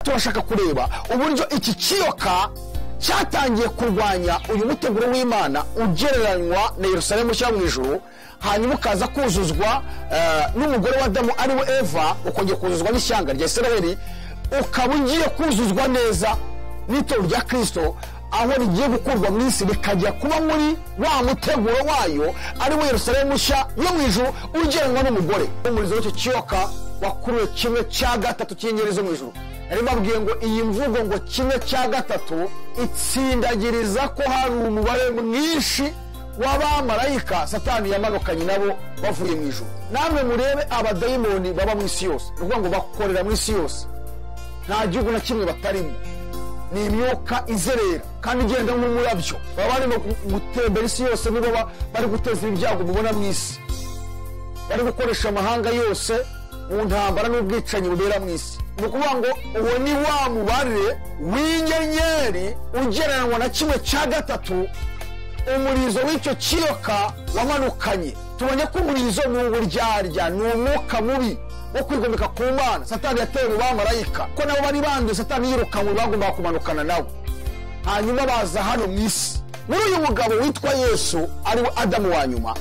Turashaka kureba uburyo iki kiyoka cyatangiye kurwanya uyu muteguro w'Imana ugereranywa na Yerusalemu nshya mu ijuru, hanyuma ukaza kuzuzwa n'umugore wa Adamu ari we Eva, ukongera kuzuzwa n'ishyanga rya Isiraheli, ukaba ugiye kuzuzwa neza n'itorero rya Kristo, aho rigiye gukurwa mu isi rikajya kuba muri wa muteguro wayo ari we Yerusalemu nshya yo mu ijuru ugereranywa n'umugore. Umurizo w'icyo kiyoka wakuruye 1/3 cy'inyenyeri zo mu ijuru. Nari mbabwiye ngo iyi mvugo ngo 1/3 itsindagiriza ko hari umubare mwinshi w'abamarayika Satani yamanukanye nabo bavuye mu ijuru. Namwe murebe abadayimoni baba mu isi yose, ni ukuvuga ngo bakorera mu isi yose, nta gihugu na kimwe batarimo. Ni imyuka izerera kandi igenda nk'umurabyo, baba barimo gutembera isi yose, nibo bari guteza ibyago mubona mu isi, bari gukoresha amahanga yose mu ntambara n'ubwicanyi bubera mu isi. Ni ukuvuga ngo uwo ni wa mubare w'inyenyeri ugereranywa na 1/3 umurizo w'icyo kiyoka wamanukanye. Tubonye ko umurizo ni uburyarya, ni umwuka mubi wo kwigomeka ku Mana Satani yateye mu bamarayika, ko nabo bari banduye. Satani yirukanwe, bagombaga kumanukana nawe, hanyuma baza hano mu isi. Muri uyu mugabo witwa Yesu ari we Adamu wa nyuma,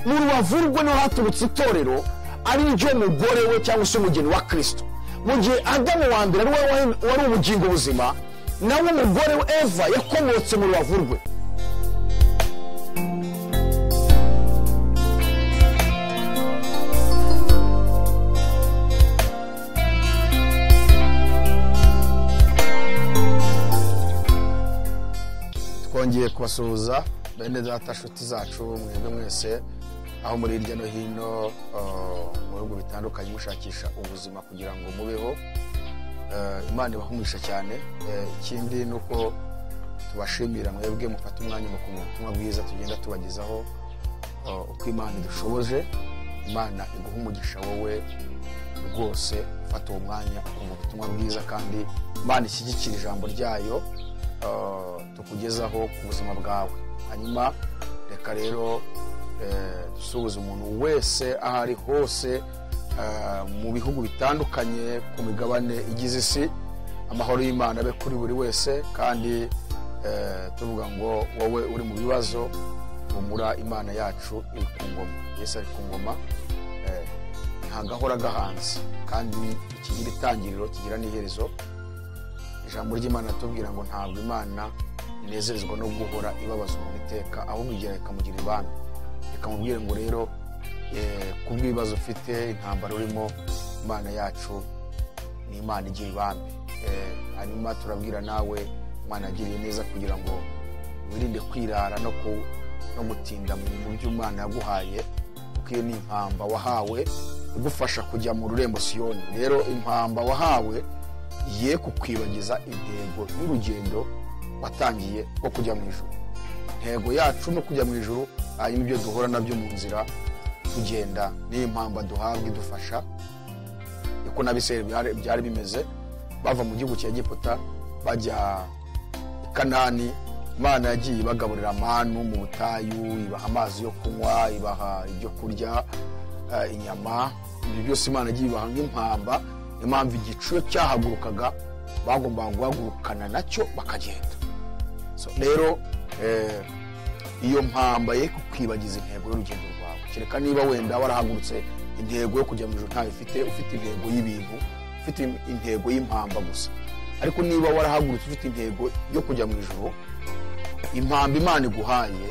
mu rubavu rwe niho haturutse itorero ari ryo mugore we cyangwa se umugeni wa Kristo. Mu gihe Adamu wa mbere ari we wari ubugingo buzima, nawe umugore we Eva yakomotse mu rubavu rwe. Twongeye kubasuhuza bene data, nshuti zacu, mwebwe mwese aho muri hirya no hino mu bihugu bitandukanye mushakisha ubuzima kugira ngo mubeho. Imana ibahumisha cyane. Ikindi ni uko tubashimira mwebwe mufata umwanya mu kumva ubutumwa bwiza tugenda tubagezaho uko Imana idushoboje. Imana iguha umugisha wowe rwose ufata uwo mwanya ukumva ubutumwa bwiza, kandi Imana ishyigikira ijambo ryayo tukugezaho ku buzima bwawe. Hanyuma reka rero dusuhuze umuntu wese aho ari hose mu bihugu bitandukanye ku migabane igize isi. Amahoro y'Imana abe kuri buri wese, kandi tuvuga ngo wowe uri mu bibazo, humura, Imana yacu iri ku ngoma. Yesu ari ku ngoma, nta gahora gahanze, kandi ikigira itangiriro kigira n'iherezo. Ijambo ry'Imana atubwira ngo ntabwo Imana inezerezwa no guhora ibabaza umuntu iteka, ahubwo igira ikamugira ibambe, ikamubwira ngo rero kubw'ibibazo ufite, intambara urimo, Imana yacu ni Imana igira ibambe. Hanyuma turabwira nawe Imana yagiriye neza kugira ngo wirinde kwirara no gutinda mu byo Imana yaguhaye, kuko iyo ni impamba wahawe igufasha kujya mu rurembo Siyoni. Rero impamba wahawe ye kukwibagiza intego y'urugendo watangiye rwo kujya mu ijuru. Intego yacu no kujya mu ijuru, hanyuma ibyo duhora nabyo mu nzira tugenda ni impamba duhabwa idufasha. Niko n'Abisirayeli byari bimeze, bava mu gihugu cya Egiputa bajya i Kanani. Imana yagiye ibagaburira amanu mu butayu, ibaha amazi yo kunywa, ibaha ibyo kurya, inyama, ibyo byose Imana yagiye ibaha nk'impamba. Impamvu igicu cyahagurukaga bagombaga guhagurukana nacyo bakagenda. So rero iyo mpamba ye kukwibagiza intego y'urugendo rwawe, kereka niba wenda warahagurutse intego yo kujya mu ijuru ntayo ufite, ufite intego y'ibintu, ufite intego y'impamba gusa. Ariko niba warahagurutse ufite intego yo kujya mu ijuru, impamba Imana iguhaye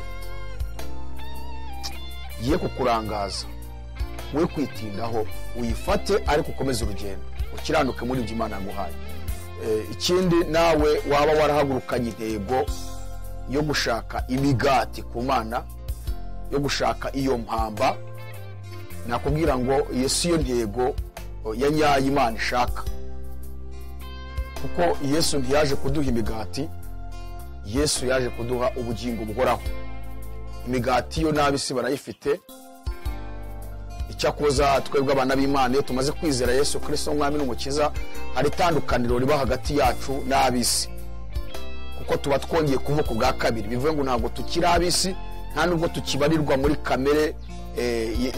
ye kukurangaza, we kwitindaho, uyifate ariko ukomeze urugendo, ukiranuke muri ibyo Imana yaguhaye. Ikindi nawe waba warahagurukanye intego yo gushaka imigati ku Mana, yo gushaka iyo mpamba, nakubwira ngo iyo si yo ntego ya nyayo Imana ishaka, kuko Yesu ntiyaje kuduha imigati, Yesu yaje kuduha ubugingo buhoraho. Imigati yo n'ab'isi barayifite. Icyakoza twebwe abana b'Imana iyo tumaze kwizera Yesu Kristo nk'Umwami n'Umukiza, hari itandukaniro riba hagati yacu n'ab'isi, kuko tuba twongeye kuvuka ubwa kabiri. Bivuye ngo ntabwo tukiri ab'isi, nta nubwo tukibarirwa muri kamere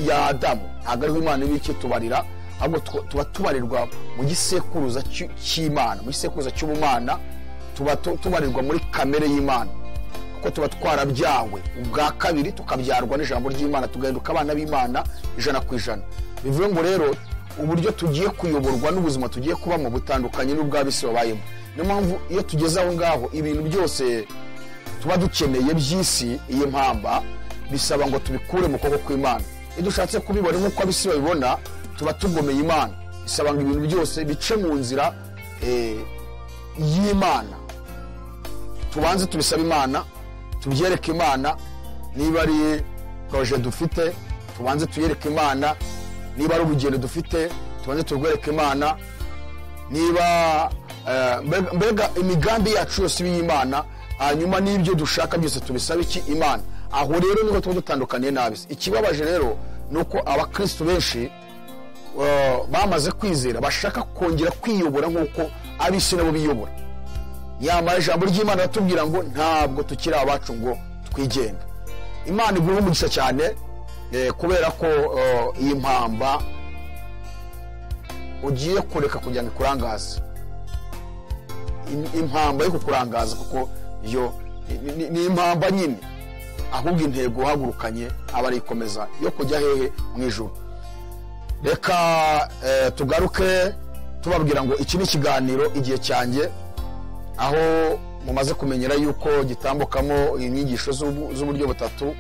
ya Adamu, ntabwo ariho Imana iba ikitubarira, Ahubwo tuba tubarirwa mu gisekuruza cy'Imana, mu gisekuruza cy'ubumana, tuba tubarirwa muri kamere y'Imana, kuko tuba twarabyawe ubwa kabiri, tukabyarwa n'ijambo ry'Imana, tugahinduka abana b'Imana 100%. Bivuze ngo rero uburyo tugiye kuyoborwa n'ubuzima tugiye kubamo butandukanye n'ubw'ab'isi babayemo. Niyo mpamvu iyo tugeze aho ngaho ibintu byose tuba dukeneye by'isi, iyi mpamba bisaba ngo tubikure mu kuboko kw'Imana. Iyo dushatse kubibona nk'uko ab'isi babibona, tuba tugomeye Imana. Bisaba ngo ibintu byose bice mu nzira y'Imana. Tubanze tubisabe Imana, tubyereke Imana. Niba ari projet dufite, tubanze tuyereke Imana. Niba ari urugendo dufite, tubanze turwereke Imana. Niba mbega imigambi yacu yose y'Imana, hanyuma n'ibyo dushaka byose tubisabe iki Imana. Aho rero niho tuba dutandukaniye n'ab'isi. Ikibabaje rero ni uko abakristo benshi bamaze kwizera bashaka kongera kwiyobora nk'uko ab'isi nabo biyobora. Nyamara ijambo ry'Imana ratubwira ngo ntabwo tukiri abacu ngo twigenge. Imana iguhe umugisha cyane, kubera ko iyi mpamba ugiye kureka kugira ngo ikurangaze. Impamba yo kukurangaza, kuko yo ni impamba nyine, ahubwo intego uhagurukanye aba ari ikomeza yo kujya hehe? Mu ijuru. Reka tugaruke tubabwira ngo iki ni ikiganiro Igihe Cyanjye, aho mumaze kumenyera yuko gitambukamo inyigisho z'uburyo butatu,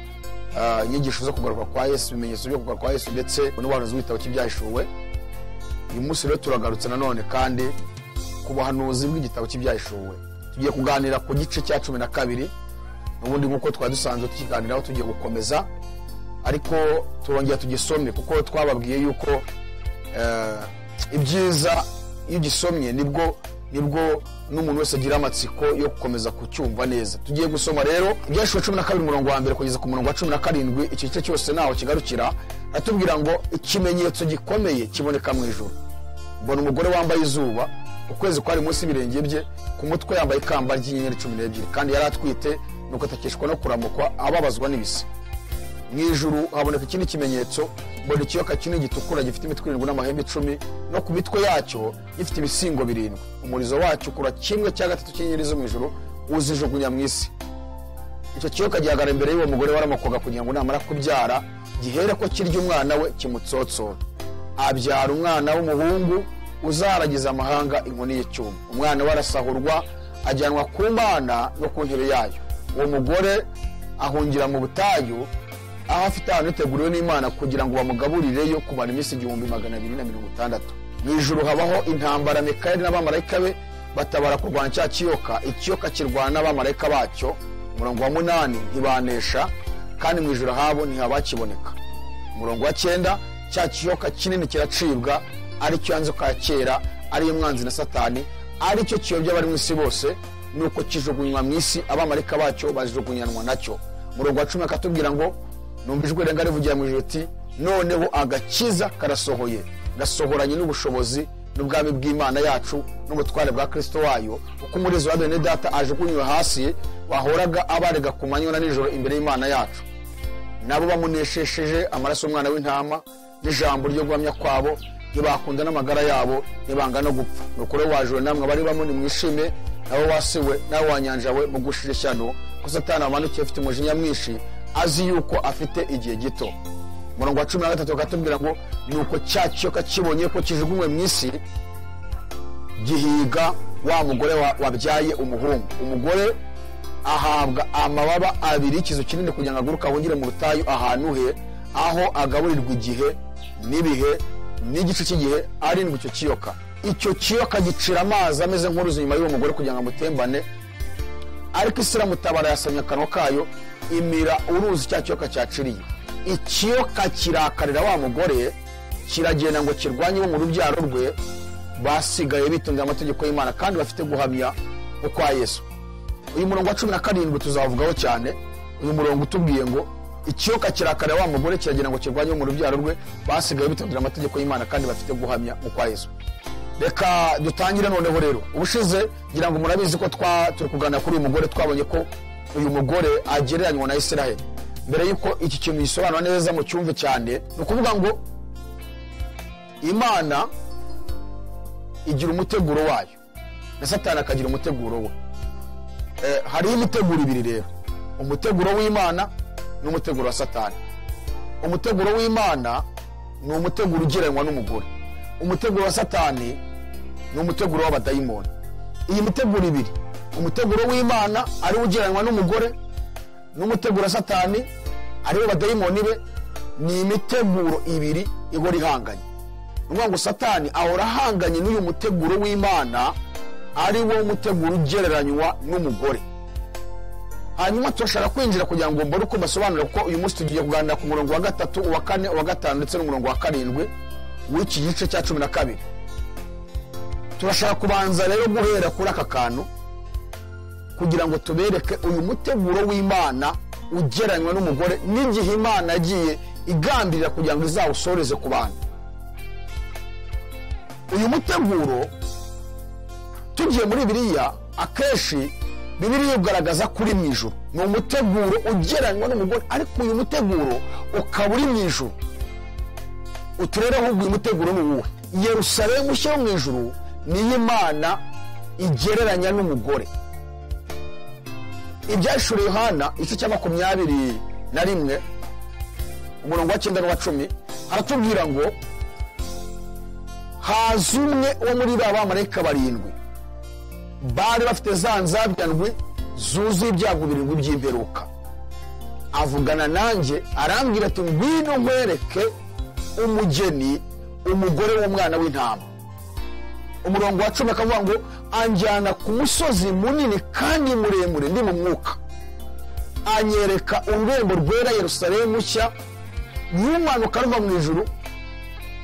inyigisho zo kugaruka kwa Yesu, ibimenyetso byo kugaruka kwa Yesu, ndetse n'ubuhanuzi bw'igitabo cy'Ibyahishuwe. Uyu munsi rero turagarutse nanone kandi ku buhanuzi bw'igitabo cy'Ibyahishuwe. Tugiye kuganira ku gice cya 12, n'ubundi nk'uko twari dusanzwe tukiganiraho tugiye gukomeza, ariko turongera tugisome kuko twababwiye yuko ibyiza iyo ugisomye nibwo n'umuntu wese agira amatsiko yo gukomeza kucyumva neza. Tugiye gusoma rero Ibyahishuwe 12 umurongo wa 1 kugeza ku murongo wa 17. Iki gice cyose naho kigarukira, atubwira ngo ikimenyetso gikomeye kiboneka mu ijuru. Mbona umugore wambaye izuba, ukwezi kwari munsi y'ibirenge bye, ku mutwe yambaye ikamba ry'inyenyeri 12, kandi yari atwite, nuko atakishwa no kuramukwa, ababazwa n'ibise. Mu ijuru haboneka ikindi kimenyetso, mbona ikiyoka kinini gitukura gifite imitwe 7 n'amahembe 10, no ku mitwe yacyo gifite ibisingo 7. Umurizo wacyo ukura 1/3 cy'inyenyeri zo mu ijuru, uzijugunya mu isi. Icyo kiyoka gihagarara imbere y'uwo mugore waramukoga kugira ngo namara kubyara gihere ko kirya umwana we kimutsotsora. Abyara umwana w'umuhungu uzaragiza amahanga inkoni y'icyuma. Umwana we arasahurwa ajyanwa ku Mana no ku ntebe yayo. Uwo mugore ahungira mu butayu, aho afite ahantu hiteguriwe n'Imana kugira ngo bamugaburireyo kumara iminsi 1260. Mu ijuru habaho intambara, Mikayeli n'abamarayika be batabara kurwana cya kiyoka. Ikiyoka kirwana n'abamarayika bacyo. Umurongo wa 8, ntibanesha, kandi mu ijuru habo ntihabakiboneka. Umurongo wa 9, cya kiyoka kinini kiracibwa, aricyo yanzoka ya kera, ariyo mwanzi na Satani, aricyo kiyobya abari mu isi bose, nuko kijugunywa mu isi, abamarayika bacyo bajugunyanwa nacyo. Umurongo wa 10 akatubwira ngo numva ijwi rirenga rivugira mu ijuru riti, noneho agakiza karasohoye, gasohoranye n'ubushobozi n'ubwami bw'Imana yacu n'ubutware bwa Kristo wayo, kuko umurizo wa bene data ajugunywe hasi, wahoraga abarega ku manywa na nijoro imbere y'Imana yacu. Nabo bamuneshesheje amaraso y'umwana w'intama n'ijambo ryo guhamya kwabo, ntibakunda n'amagara yabo, ntibanga no gupfa. Nuko rero wajuru namwe abari bamwe nimwishime, nawe wasiwe nawe wanyanjawe mugushije ishyano, ko Satani amanukiye afite umujinya mwinshi, azi yuko afite igihe gito. Umurongo wa 13 akatubwira ngo nuko cya kiyoka kibonye ko kijugunywe mu isi, gihiga wa mugore wabyaye umuhungu. Umugore ahabwa amababa 2 y'ikizu kinini kugira ngo aguruke ahungire mu butayu ahantu he, aho agaburirwa igihe n'ibihe n'igice cy'igihe arindwi icyo kiyoka. Icyo kiyoka gicira amazi ameze nk'uruzi inyuma y'uwo mugore kugira ngo amutembane, ariko isi iramutabara yasamye akanwa kayo, imira uruzi cya kiyoka cyaciriye. Ikiyoka kirakarira wa mugore, kiragenda ngo kirwanye bo mu rubyaro rwe basigaye bitondera amategeko y'Imana kandi bafite guhamya ukwa Yesu. Uyu murongo wa 17 tuzavugaho cyane. Uyu murongo utubwiye ngo ikiyoka kirakarira wa mugore, kiragenda ngo kirwanye bo mu rubyaro rwe basigaye bitondera amategeko y'Imana kandi bafite guhamya ukwa Yesu. Reka dutangire noneho rero. Ubushize ngira ngo murabizi ko turi kuganira kuri uyu mugore, twabonye ko uyu mugore agereranywa na Isiraheli. Mbere yuko iki kintu gisobanura neza mu cyumve cyane, ni ukuvuga ngo Imana igira umuteguro wayo na Satani akagira umuteguro we. Hariho imiteguro ibiri rero, umuteguro w'Imana n'umuteguro wa Satani. Umuteguro w'Imana ni umuteguro ugereranywa n'umugore, umuteguro wa Satani ni umuteguro w'abadayimoni. Iyi miteguro ibiri, umuteguro w'Imana ari ugereranywa n'umugore n'umuteguro wa Satani ari wo badayimoni be, ni imiteguro ibiri ihora ihanganye. Ni ukuvuga ngo Satani ahora ahanganye n'uyu muteguro w'Imana ari wo muteguro ugereranywa n'umugore. Hanyuma turashaka kwinjira kugira ngo mbone uko basobanura, kuko uyu munsi tugiye kuganira ku murongo wa 3, uwa 4, uwa 5 ndetse n'umurongo wa 7 w'iki gice cya 12. Turashaka kubanza rero guhera kuri aka kantu kugira ngo tubereke uyu muteguro w'Imana ugereranywa n'umugore n'igihe Imana yagiye igambirira kugira ngo izawusoreze ku bantu. Uyu muteguro tugiye muri Bibiliya, akenshi Bibiliya igaragaza kuri mu ijuru ni umuteguro ugereranywa n'umugore, ariko uyu muteguro ukaba uri mu ijuru. Uturere ahubwo uyu muteguro ni uwuhe? Yerusalemu nshya yo mu ijuru niyo Imana igereranya n'umugore. Ibyahishuriwe Yohana igice cya 21 umurongo wa 9 n'uwa 10 haratubwira ngo haza umwe wo muri ba bamarayika barindwi bari bafite za nzabya ndwi zuzuye ibyago birindwi by'imperuka, avugana nanjye arambwira ati ngwino nkwereke umugeni, umugore w'umwana w'intama. Umurongo wa 10 akavuga ngo anjyana ku musozi munini kandi muremure ndi mu mwuka, anyereka ururembo rwera Yerusalemu nshya rumanuka ruva mu ijuru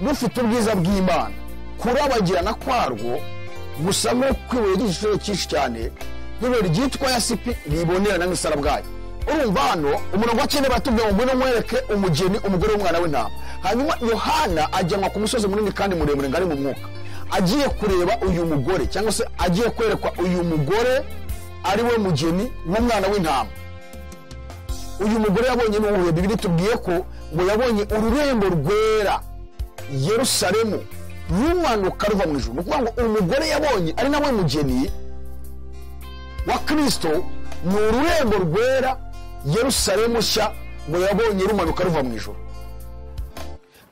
rufite ubwiza bw'Imana, kurabagirana kwarwo gusa nk'uko ibuye ry'igiciro cyinshi cyane n'ibuye ryitwa yasipi ribonerana nk'isarabwayi. Urumva hano umurongo wa 9 baratubwira ngo ngwino nkwereke umugeni, umugore w'umwana w'intama. Hanyuma Yohana ajyanwa ku musozi munini kandi muremure ngari mu mwuka, agiye kureba uyu mugore cyangwa se agiye kwerekwa uyu mugore ari we mugeni w'umwana w'intama. Uyu mugore yabonye n'uwuhe? Bibiliya itubwiye ko ngo yabonye ururembo rwera Yerusalemu rumanuka ruva mu ijuru. Ni ukuvuga ngo umugore yabonye ari nawe mugeni wa Kristo ni ururembo rwera Yerusalemu nshya ngo yabonye rumanuka ruva mu ijuru.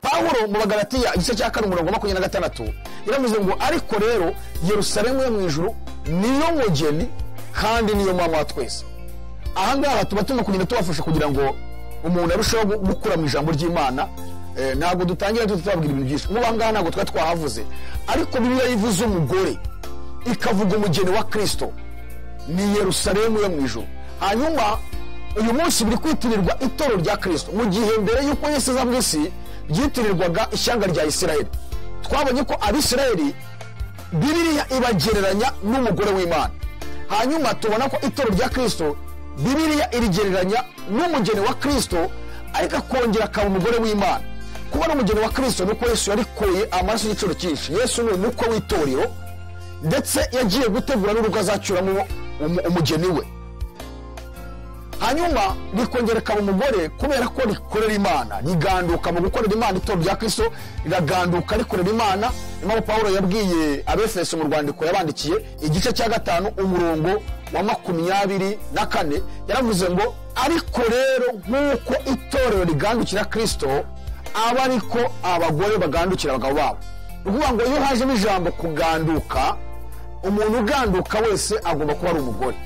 Pawulo mu Bagalatiya igice cya 4 umurongo wa 26 yaravuze ngo ariko rero Yerusalemu yo mu ijuru niyo mugeni kandi niyo mama wa twese. Aha ngaha tuba turimo kugenda tubafasha kugira ngo umuntu arusheho gukura mu ijambo ry'Imana. Ntabwo dutangira tutababwira ibintu byinshi nk'ubu ngaha ntabwo twari twahavuze, ariko Bibiliya ivuze umugore ikavuga umugeni wa Kristo ni Yerusalemu yo mu ijuru. Hanyuma uyu munsi biri kwitirirwa itorero rya Kristo, mu gihe mbere y'uko Yesu aza mu isi ryitirirwaga ishyanga rya Isirayeli. Twabonye ko Abisirayeli Bibiliya ibagereranya n'umugore w'Imana. Hanyuma tubona ko itorero rya Kristo Bibiliya irigereranya n'umugeni wa Kristo, ariko akongera akaba umugore w'Imana. Kuba ari umugeni wa Kristo nuko Yesu yarikuye amaraso y'igiciro cyinshi. Yesu ni umukwe w'itorero, ndetse yagiye gutegura n'urugo azacyuramo umugeni we. Hanyuma rikongera akaba umugore kubera ko rikorera Imana, riganduka mu gukorera Imana. Itorero rya Kristo riraganduka rikorera Imana. Niyo Pawulo yabwiye Abefeso mu rwandiko yabandikiye igice cya 5 umurongo wa 24, yaravuze ngo ariko rero nk'uko itorero rigandukira Kristo aba ariko abagore bagandukira abagabo babo. Ni ukuvuga ngo iyo hajemo ijambo kuganduka, umuntu uganduka wese agomba kuba ari umugore,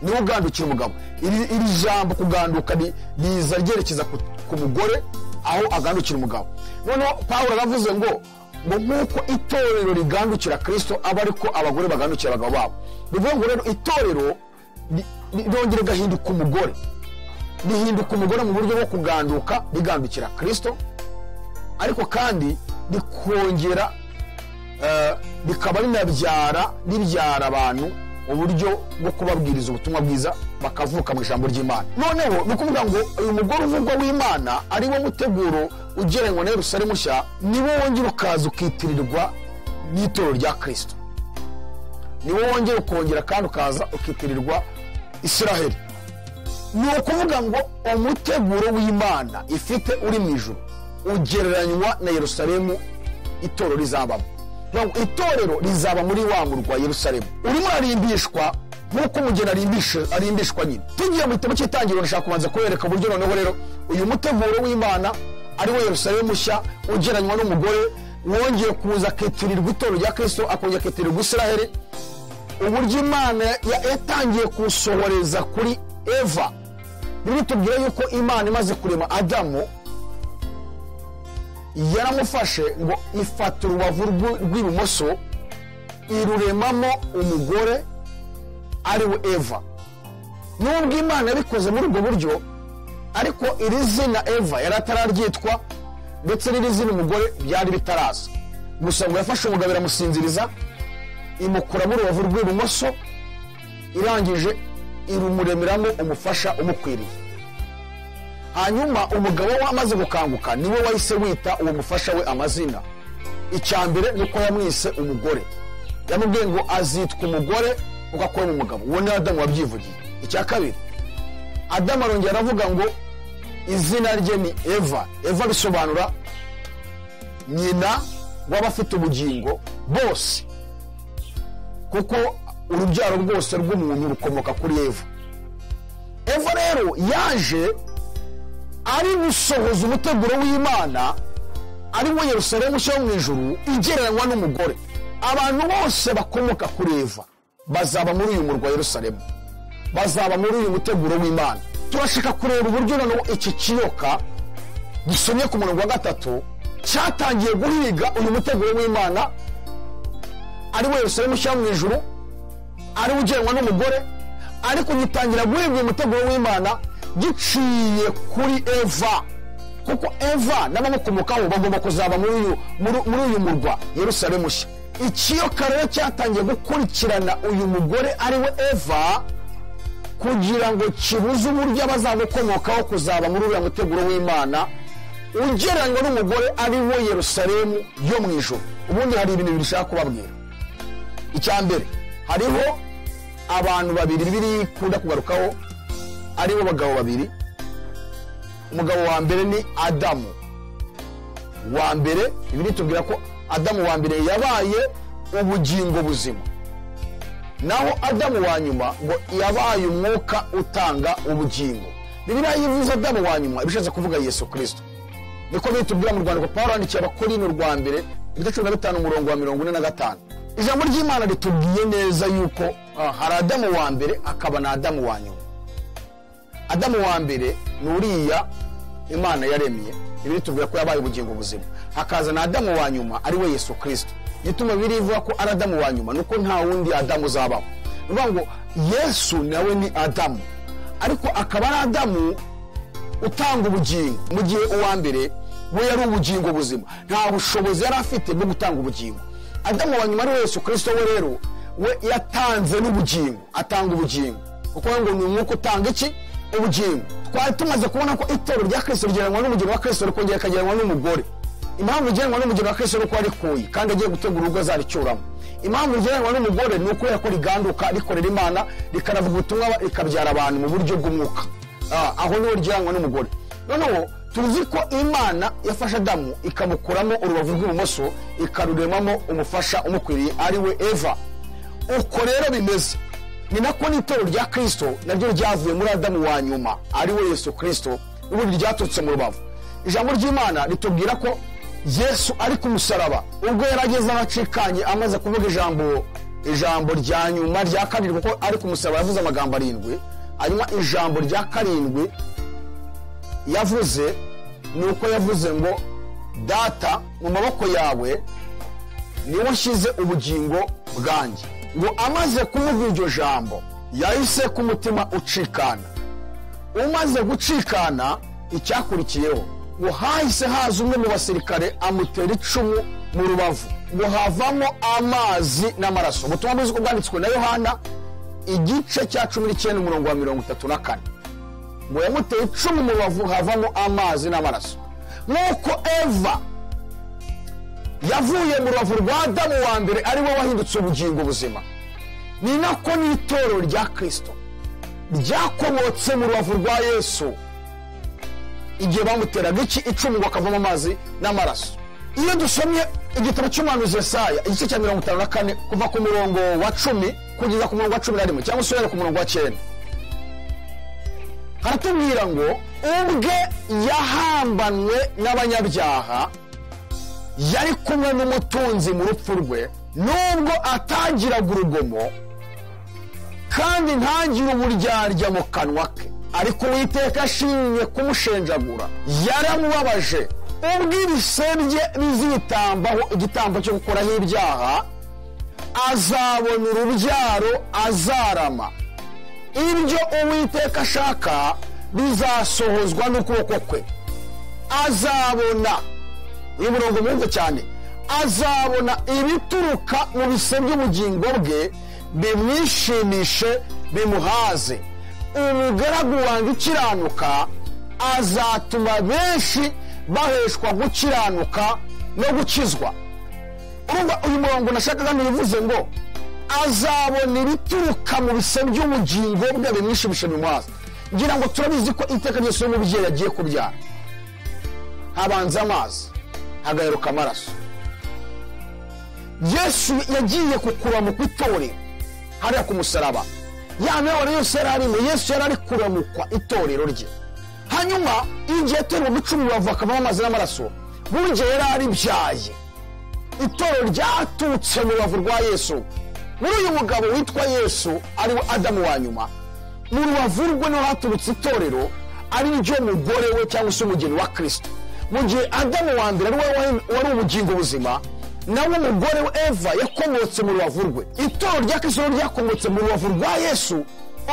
niwe ugandukira umugabo. Iri jambo kuganduka riza ryerekeza ku mugore aho agandukira umugabo. Noneho Pawulo aravuze ngo nk'uko itorero rigandukira Kristo aba ariko abagore bagandukira abagabo babo. Bivuga ngo rero itorero rirongera rigahinduka umugore, rihinduka umugore mu buryo bwo kuganduka rigandukira Kristo, ariko kandi rikongera rikaba rinabyara ribyara abantu mu buryo bwo kubabwiriza ubutumwa bwiza bakavuka mu ijambo ry'Imana. Noneho ni ukuvuga ngo uyu mugore uvugwa w'Imana ari wo muteguro ugereranywa na Yerusalemu nshya, niwo wongera ukaza ukitirirwa n'itorero rya Kristo, niwo wongera ukongera kandi ukaza ukitirirwa Isiraheli. Ni ukuvuga ngo umuteguro w'Imana ifite uri mu ijuru ugereranywa na Yerusalemu itorero rizabamo. Itorero rizaba muri wa murwa Yerusalemu urimo urarimbishwa nk'uko umugeni arimbishwa nyine. Tugiye mu gitabo cy'Itangiriro, ndashaka kubanza kubereka uburyo noneho rero uyu muteguro w'Imana ari we Yerusalemu nshya ugereranywa n'umugore wongeye kuza akitirirwa itorero rya Kristo, akongera akitirirwa Israheli, uburyo Imana yatangiye kusohoreza kuri Eva. Bibiliya itubwira yuko Imana imaze kurema Adamu yaramufashe ngo ifata urubavu rw'ibumoso iruremamo umugore ari we Eva. Nubwo Imana yabikoze muri ubwo buryo, ariko iri zina Eva yari atararyitwa, ndetse n'iri zina umugore byari bitaraza. Gusa ngo yafashe umugabo iramusinziriza, imukuramo urubavu rw'ibumoso, irangije irumuremeramo umufasha umukwiriye. Hanyuma umugabo we amaze gukanguka niwe wahise wita uwo mufasha we amazina. Icya mbere ni uko yamwise umugore, yamubwiye ngo azitwa umugore kuko akora umugabo. Uwo ni Adamu wabyivugiye. Icya kabiri, Adamu arongera aravuga ngo izina rye ni Eva. Eva bisobanura nyina w'abafite ubugingo bose, kuko urubyaro rwose rw'umuntu rukomoka kuri Eva. Eva rero yaje ari gusohoza umuteguro w'Imana, ari wo Yerusalemu nshya yo mu ijuru igereranywa n'umugore. Abantu bose bakomoka kuri Eva bazaba muri uyu murwa Yerusalemu, bazaba muri uyu muteguro w'Imana. Turashaka kureba uburyo noneho iki kiyoka gisomye ku murongo wa 3 cyatangiye guhiga uyu muteguro w'Imana, ari we Yerusalemu nshya mu ijuru, ari ugenwa n'umugore, ariko gitangira guhiga uyu muteguro w'Imana giciye kuri Eva, kuko Eva n'abamukomokaho bagomba kuzaba muri uyu murwa Yerusalemu nshya. Ikiyoka rero cyatangiye gukurikirana uyu mugore ari we Eva, kugira ngo kibuze uburyo abazamukomokaho kuzaba muri uriya muteguro w'Imana ugereranywa n'umugore ari we Yerusalemu yo mu ijuru. Ubundi hari ibintu bibiri nshaka kubabwira. Icya mbere, hariho abantu babiri biri ikunda kugarukaho, aribo bagabo babiri. Umugabo wa mbere ni Adamu wa mbere. Bibiliya itubwira ko Adamu wa mbere yabaye ubugingo buzima, naho Adamu wa nyuma ngo yabaye umwuka utanga ubugingo. Bibiliya yivuze Adamu wa nyuma ibishatse kuvuga Yesu Kristo. Niko bitubwira mu rwandiko Pawulo yandikiye Abakorinto rwa mbere igice 15 umurongo wa 45. Ijambo ry'Imana ritubwiye neza yuko hari Adamu wa mbere akaba na Adamu wa nyuma. Adamu wa mbere ni uriya Imana yaremye, Bibiliya itubwira ko yabaye ubugingo buzima. Hakaza na Adamu wa nyuma ari we Yesu Kristo. Gituma Bibiliya ivuga ko ari Adamu wa nyuma nuko nta wundi Adamu uzabaho. Bivuga ngo Yesu nawe ni Adamu, ariko akaba ari Adamu utanga ubugingo, mu gihe uwa mbere we yari ubugingo buzima, nta bushobozi yari afite bwo gutanga ubugingo. Adamu wa nyuma ari we Yesu Kristo, we rero we yatanze n'ubugingo, atanga ubugingo, kuko ngo ni umwuka utanga iki? Ubugingo. Twari tumaze kubona ko itorero rya Kristo rigereranywa n'umugeni wa Kristo, rikongera rikagereranywa n'umugore. Impamvu rigereranywa n'umugeni wa Kristo nuko arikuye kandi agiye gutegura urugo azaricyuramo. Impamvu rigereranywa n'umugore ni ukubera ko riganduka, rikorera Imana, rikanavuga ubutumwa, rikabyara abantu mu buryo bw'umwuka. Aho niho rigereranywa n'umugore. Noneho tuzi ko Imana yafashe Adamu ikamukuramo urubavu rw'ibumoso, ikaruremamo umufasha umukwiriye ari we Eva. Uko rero bimeze ni nako n'itorero rya Kristo naryo ryavuye muri Adamu wa nyuma ari we Yesu Kristo, ubundi ryaturutse mu rubavu. Ijambo ry'Imana ritubwira ko Yesu ari ku musaraba, ubwo yarageze abacikanye amaze kuvuga ijambo rya nyuma rya kabiri, kuko ari ku musaraba yavuze amagambo 7. Hanyuma ijambo rya 7 yavuze ni uko yavuze ngo Data, mu maboko yawe niwo nshyize ubugingo bwanjye. Ngo amaze kuvuga iryo jambo yahise ku mutima ucikana. Umaze gucikana, icyakurikiyeho ngo hahise haza umwe mu basirikare amutera icumu mu rubavu, ngo havamo amazi n'amaraso. Ubutumwa bwiza bwanditswe na Yohana igice cya 19 umurongo wa 34. Ngo yamuteye icumu mu rubavu havamo amazi n'amaraso. Nk'uko Eva yavuye mu rubavu rwa Adamu wa mbere ari we wahindutse ubugingo buzima, ni nako n'itorero rya Kristo ryakomotse mu rubavu rwa Yesu igihe bamuteraga iki icumu ngo akavamo amazi n'amaraso. Iyo dusomye Igitabo cy'umuhanuzi Yesaya, igice cya 54, kuva ku murongo wa 10 kugeza ku murongo wa 11, cyangwa se uhere ku murongo wa 9, haratubwira ngo ubwe yahambanwe n'abanyabyaha, yari kumwe n'umutunzi mu rupfu rwe, nubwo atagiraga urugomo kandi ntagire uburyarya mu kanwa ke, ariko Uwiteka ashimye kumushenjagura, yaramubabaje. Ubwo ibise bye bizitambaho igitambo cyo gukuraho ibyaha, azabona urubyaro azarama. Ibyo Uwiteka ashaka bizasohozwa n'ukuboko kwe. Azabona, uyu murongo mwumve cyane, azabona ibituruka mu bise by'ubugingo bwe, bimwishimishe bimuhaze. Umugaragu wanjye ukiranuka azatuma benshi baheshwa gukiranuka no gukizwa. Urumva uyu murongo nashakaga ntibivuze ngo azabona ibituruka mu bise by'ubugingo bwe bimwishimishe bimuhaze. Ngira ngo turabizi ko iteka ryose umubyeyi agiye kubyara habanza amazi, hagaheruka amaraso. Yesu yagiye kukuramukwa itorero hariya ku musaraba, ya mibabaro yose yari arimo, Yesu yari ari kuramukwa itorero rye. Hanyuma igihe yaterwaga icumu rubavu hakavamo amazi n'amaraso, burya yari aribyaye. Itorero ryaturutse mu rubavu rwa Yesu. Muri uyu mugabo witwa Yesu, ari we Adamu wa nyuma, mu rubavu rwe niho haturutse itorero, ari ryo mugore we cyangwa se umugeni wa Kristo. Mu gihe Adamu wa mbere ari we wari ubugingo buzima, nawe umugore we Eva yakomotse mu rubavu rwe. Itorero rya Kristo ryakomotse mu rubavu rwa Yesu,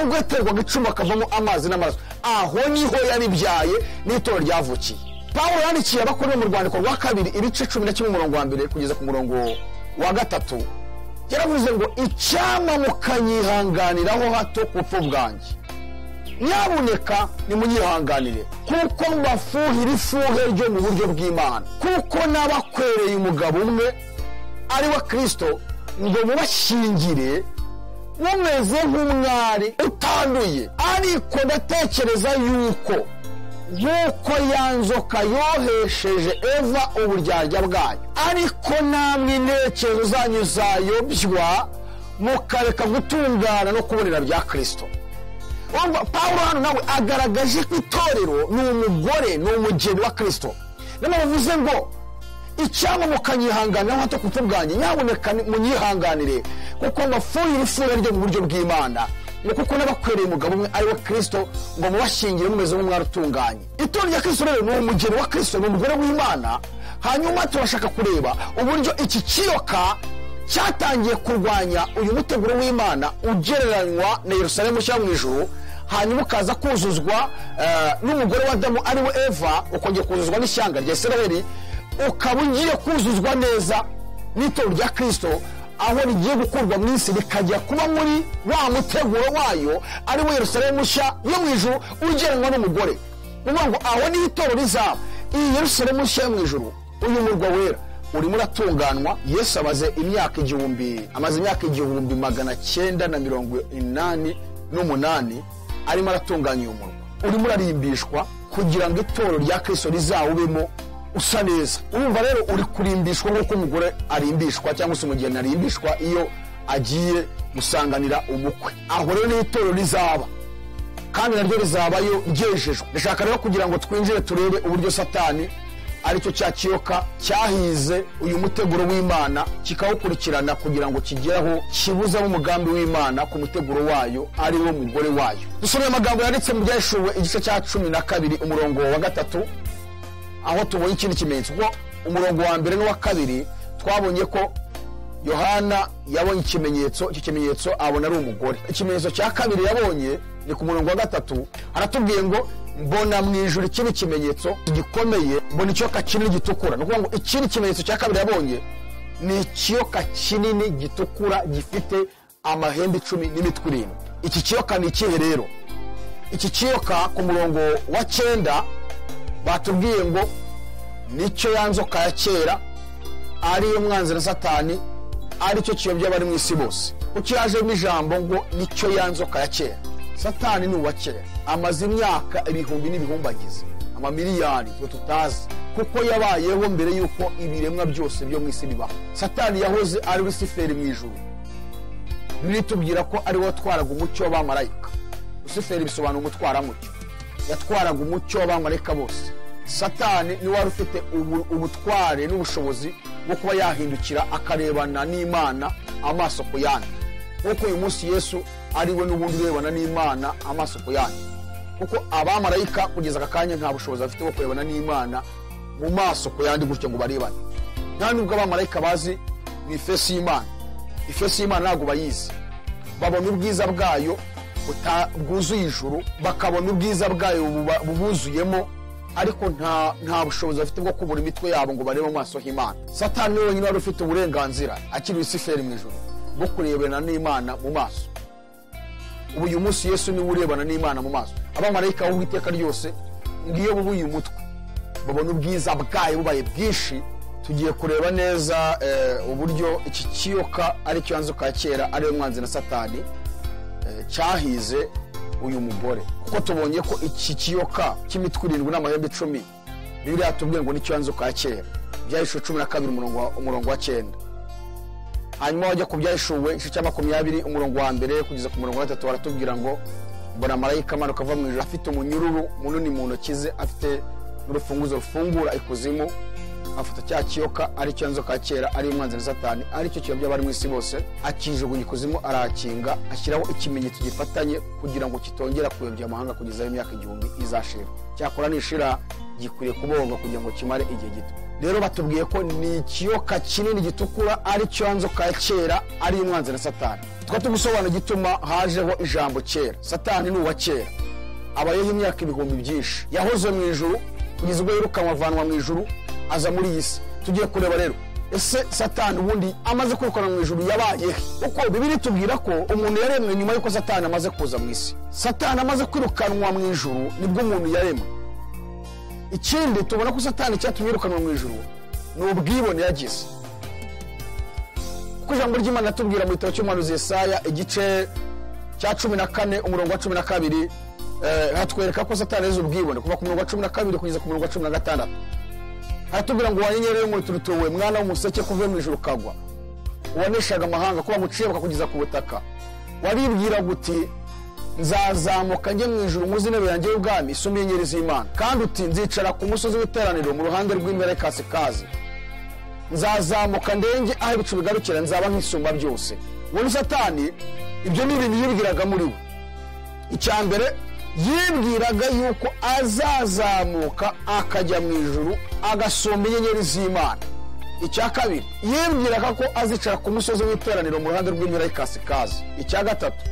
ubwo yaterwaga icumu hakavamo amazi n'amaraso. Aho niho yaribyaye, n'itorero ryavukiye. Pawulo yandikiye Abakorinto mu rwandiko rwa 2 ibice 11 umurongo wa 1 kugeza ku murongo wa 3, yaravuze ngo icyampa mukanyihanganiraho hato ku bupfu bwanjye, nyabuneka nimunyihanganire, kuko mbafuhira ifuhe ryo mu buryo bw'Imana, kuko n'abakwereye umugabo umwe ari we Kristo, ngo mubashyingire mumeze nk'umwari utanduye. Ariko ndatekereza yuko nk'uko ya nzoka yohesheje Eva uburyarya bwayo, ariko namwe intekerezo zanyu zayobywa mukareka gutungana no kubonera bya Kristo. Pawulo hano nawe agaragaje ko itorero ni umugore, ni umugeni wa Kristo. Niyo mpamvu bivuze ngo icyampa mukanyihanganiraho hato ku bupfu bwanjye, nyabuneka munyihanganire, kuko mbafuhira ifuhe ryo mu buryo bw'Imana, ngo kuko n'abakwereye umugabo umwe ari we Kristo, ngo mubashyingire mumeze nk'umwari utunganye. Itorero rya Kristo rero ni umugeni wa Kristo, ni umugore w'Imana. Hanyuma turashaka kureba uburyo iki kiyoka cyatangiye kurwanya uyu muteguro w'Imana ugereranywa na Yerusalemu nshya mu ijuru, hanyuma ukaza kuzuzwa n'umugore wa Adamu ari we Eva, ukongera kuzuzwa n'ishyanga rya Isirayeli, ukaba ugiye kuzuzwa neza n'itorero rya Kristo, aho rigiye gukurwa mu isi rikajya kuba muri wa muteguro wayo ari we Yerusalemu nshya yo mu ijuru ugereranywa n'umugore. Ni ukuvuga ngo aho niho itorero rizaba. Iyi Yerusalemu nshya yo mu ijuru, uyu murwa wera urimo uratunganwa. Yesu amaze imyaka 1000, amaze imyaka 1988 arimo aratunganya uyu murwa, urimo urarimbishwa kugira ngo itorero rya Kristo rizawubemo usa neza. Urumva rero uri kurimbishwa nk'uko umugore arimbishwa cyangwa se umugeni arimbishwa iyo agiye gusanganira umukwe. Aho rero niho itorero rizaba, kandi naryo rizabayo ryejejwe. Ndashaka rero kugira ngo twinjire turebe uburyo Satani aricyo cya kiyoka cyahize uyu muteguro w'Imana, kikawukurikirana kugira ngo kigeraho kibuzamo umugambi w'Imana ku muteguro wayo ari wo mugore wayo. Dusome amagambo yanditse mu Byahishuwe igice cya 12 umurongo wa 3, aho tubonye ikindi kimenyetso. Kuko umurongo wa 1 n'uwa 2 twabonye ko Yohana yabonye ikimenyetso, icyo kimenyetso abona ari umugore. Ikimenyetso cya 2 yabonye ni ku murongo wa 3, aratubwiye ngo mbona mu ijuru ikindi kimenyetso gikomeye, mbona ikiyoka kinini gitukura. Ni ukuvuga ngo ikindi kimenyetso cya 2 yabonye ni ikiyoka kinini gitukura gifite amahembe 10 n'imitwe 7. Iki kiyoka ni ikihe rero? Iki kiyoka ku murongo wa 9 batubwiye ngo nicyo ya nzoka ya kera, ariyo mwanzi na Satani, aricyo kiyobya abari mu isi bose. Kuki yajemo ijambo ngo nicyo ya nzoka ya kera? Satani ni uwa kera, amaze imyaka ibihumbi n'ibihumbagiza, amamiliyari twe tutazi. kuko yabayeho mbere y'uko ibiremwa byose byo mu isi bibaho. Satani yahoze ari Lusiferi mu ijuru. Bibiliya itubwira ko ari we watwaraga umucyo w'abamarayika. Lusiferi bisobanura umutwaramucyo. Yatwaraga umucyo w'abamarayika bose. Satani niwe wari ufite ubutware n'ubushobozi bwo kuba yahindukira akarebana n'Imana amaso ku yandi, nk'uko uyu munsi Yesu ari we n'ubundi urebana n'Imana amaso ku yandi, kuko abamarayika kugeza aka kanya nta bushobozi bafite bwo kurebana n'Imana mu maso ku yandi gutyo ngo barebane. Nta nubwo abamarayika bazi mu ifesi y'Imana, ifesi y'Imana ntabwo bayizi. Babona ubwiza bwayo bwuzuye ijuru, bakabona ubwiza bwayo bubuzuyemo, ariko nta bushobozi bafite bwo kubura imitwe yabo ngo barebe mu maso h'Imana. Satani niwe wenyine wari ufite uburenganzira akiri Lusiferi mu ijuru bwo kurebana n'Imana mu maso. Ubu uyu munsi Yesu niwe urebana n'Imana mu maso. Abamarayika bo iteka ryose ngiyo bubuye umutwe babona ubwiza bwayo bubaye bwinshi. Tugiye kureba neza uburyo iki kiyoka ari cyo nzoka ya kera, ari we mwanzi na Satani, cyahize uyu mugore, kuko tubonye ko iki kiyoka cy'imitwe 7 n'amahembe 10 Bibiliya yatubwiye ngo nicyo nzoka ya kera, Ibyahishuwe 12 umurongo wa 9. Hanyuma wajya ku Byahishuwe igice cya 20 umurongo wa 1 kugeza ku murongo wa 3 baratubwira ngo mbona marayika amanuka ava mu ijuru afite umunyururu munini mu ntoki ze, afite n'urufunguzo rufungura ikuzimu, afata cya kiyoka ari cyo nzoka ya kera, ari umwanzi na Satani, ari cyo kiyobya abari mu isi bose, akijugunya ikuzimu, arakinga, ashyiraho ikimenyetso gifatanye kugira ngo kitongera kuyobya amahanga kugeza imyaka 1000 izashira. Cyakora nishira gikwiriye kubonga kugira ngo kimare igihe gito. Rero batubwiye ko ni ikiyoka kinini gitukura ari cyo nzoka ya kera, ari umwanzi na Satani. Tukaba tugusobanura igituma hajeho ijambo kera. Satani ni uwa kera, abayeho imyaka ibihumbi byinshi, yahoze mu ijuru kugeza ubwo yirukanwa avanwa mu ijuru aza muri iyi si. Tugiye kureba rero ese Satani ubundi amaze kwirukanwa mu ijuru yabaye he? Kuko Bibiliya itubwira ko umuntu yaremwe nyuma y'uko Satani amaze kuza mu isi. Satani amaze kwirukanwa mu ijuru nibwo umuntu yaremwe. Ikindi tubona ko Satani cyatumye yirukanwa mu ijuru ni ubwibone yagize, kuko ijambo ry'Imana ritubwira mu gitabo cy'umuhanuzi Yesaya igice cya 14 umurongo wa 12, hatwereka ko Satani yagize ubwibone kuva ku murongo wa 12 kugeza ku murongo wa 16. Haratubwira ngo wanyenyeri y'umuturutuwe mwana w'umuseke kuve mu ijuru kagwa, uwaneshaga amahanga kuba guciye bakakugeza ku butaka, waribwira guti nzazamuka njye mu ijuru muzi intebe yanjye y'ubwami isumba inyenyeri z'Imana, kandi uti nzicara ku musozi w'iteraniro mu ruhande rw'imbere kasikazi, nzazamuka ndenge aho ibicu bigarukira, nzaba nk'isumba byose. Uwo Satani ibyo ni ibintu yibwiraga muri we. Icya mbere yibwiraga yuko azazamuka akajya mu ijuru agasumba inyenyeri z'Imana. Icya kabiri yibwiraga ko azicara ku musozi w'iteraniro mu ruhande rw'impera y'ikasikazi. Icya gatatu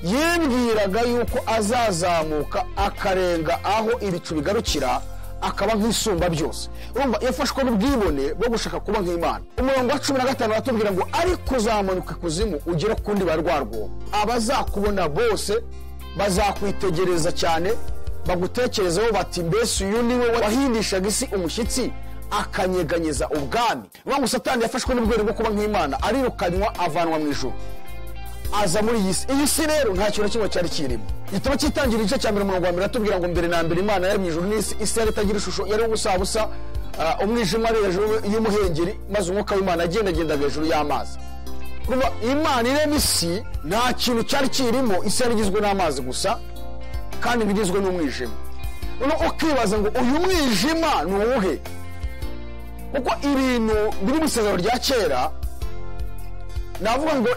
yibwiraga yuko azazamuka akarenga aho ibicu bigarukira akaba nk'isumba byose. Urumva yafashwe n'ubwibone bwo gushaka kuba nk'Imana. Umurongo wa 15 aratubwira ngo ariko uzamanuka ikuzimu ugere ku ndiba rwarwo, abazakubona bose bazakwitegereza cyane bagutekerezeho bati mbese uyu ni we wahindishaga isi umushyitsi akanyeganyeza ubwami. Urumva Satani yafashwe n'ubwibone bwo kuba nk'Imana, arirukanwa avanwa mu ijuru aza muri iyi si. Iyi si rero nta kintu kimwe cyari kirimo. Igitabo cy'itangira igice cya mbere umurongo wa 1 atubwira ngo mbere na mbere Imana yaremye ijuru n'isi, isi yari itagira ishusho, yari ubusa busa, umwijima ari hejuru y'umuhengeri, maze umwuka w'Imana agendagendaga hejuru y'amazi. Urumva Imana irema isi nta kintu cyari kirimo, isi yari igizwe n'amazi gusa kandi igizwe n'umwijima. Noneho ukibaza ngo uyu mwijima ni uwuhe? Kuko ibintu biri mu isezerano rya kera navuga ngo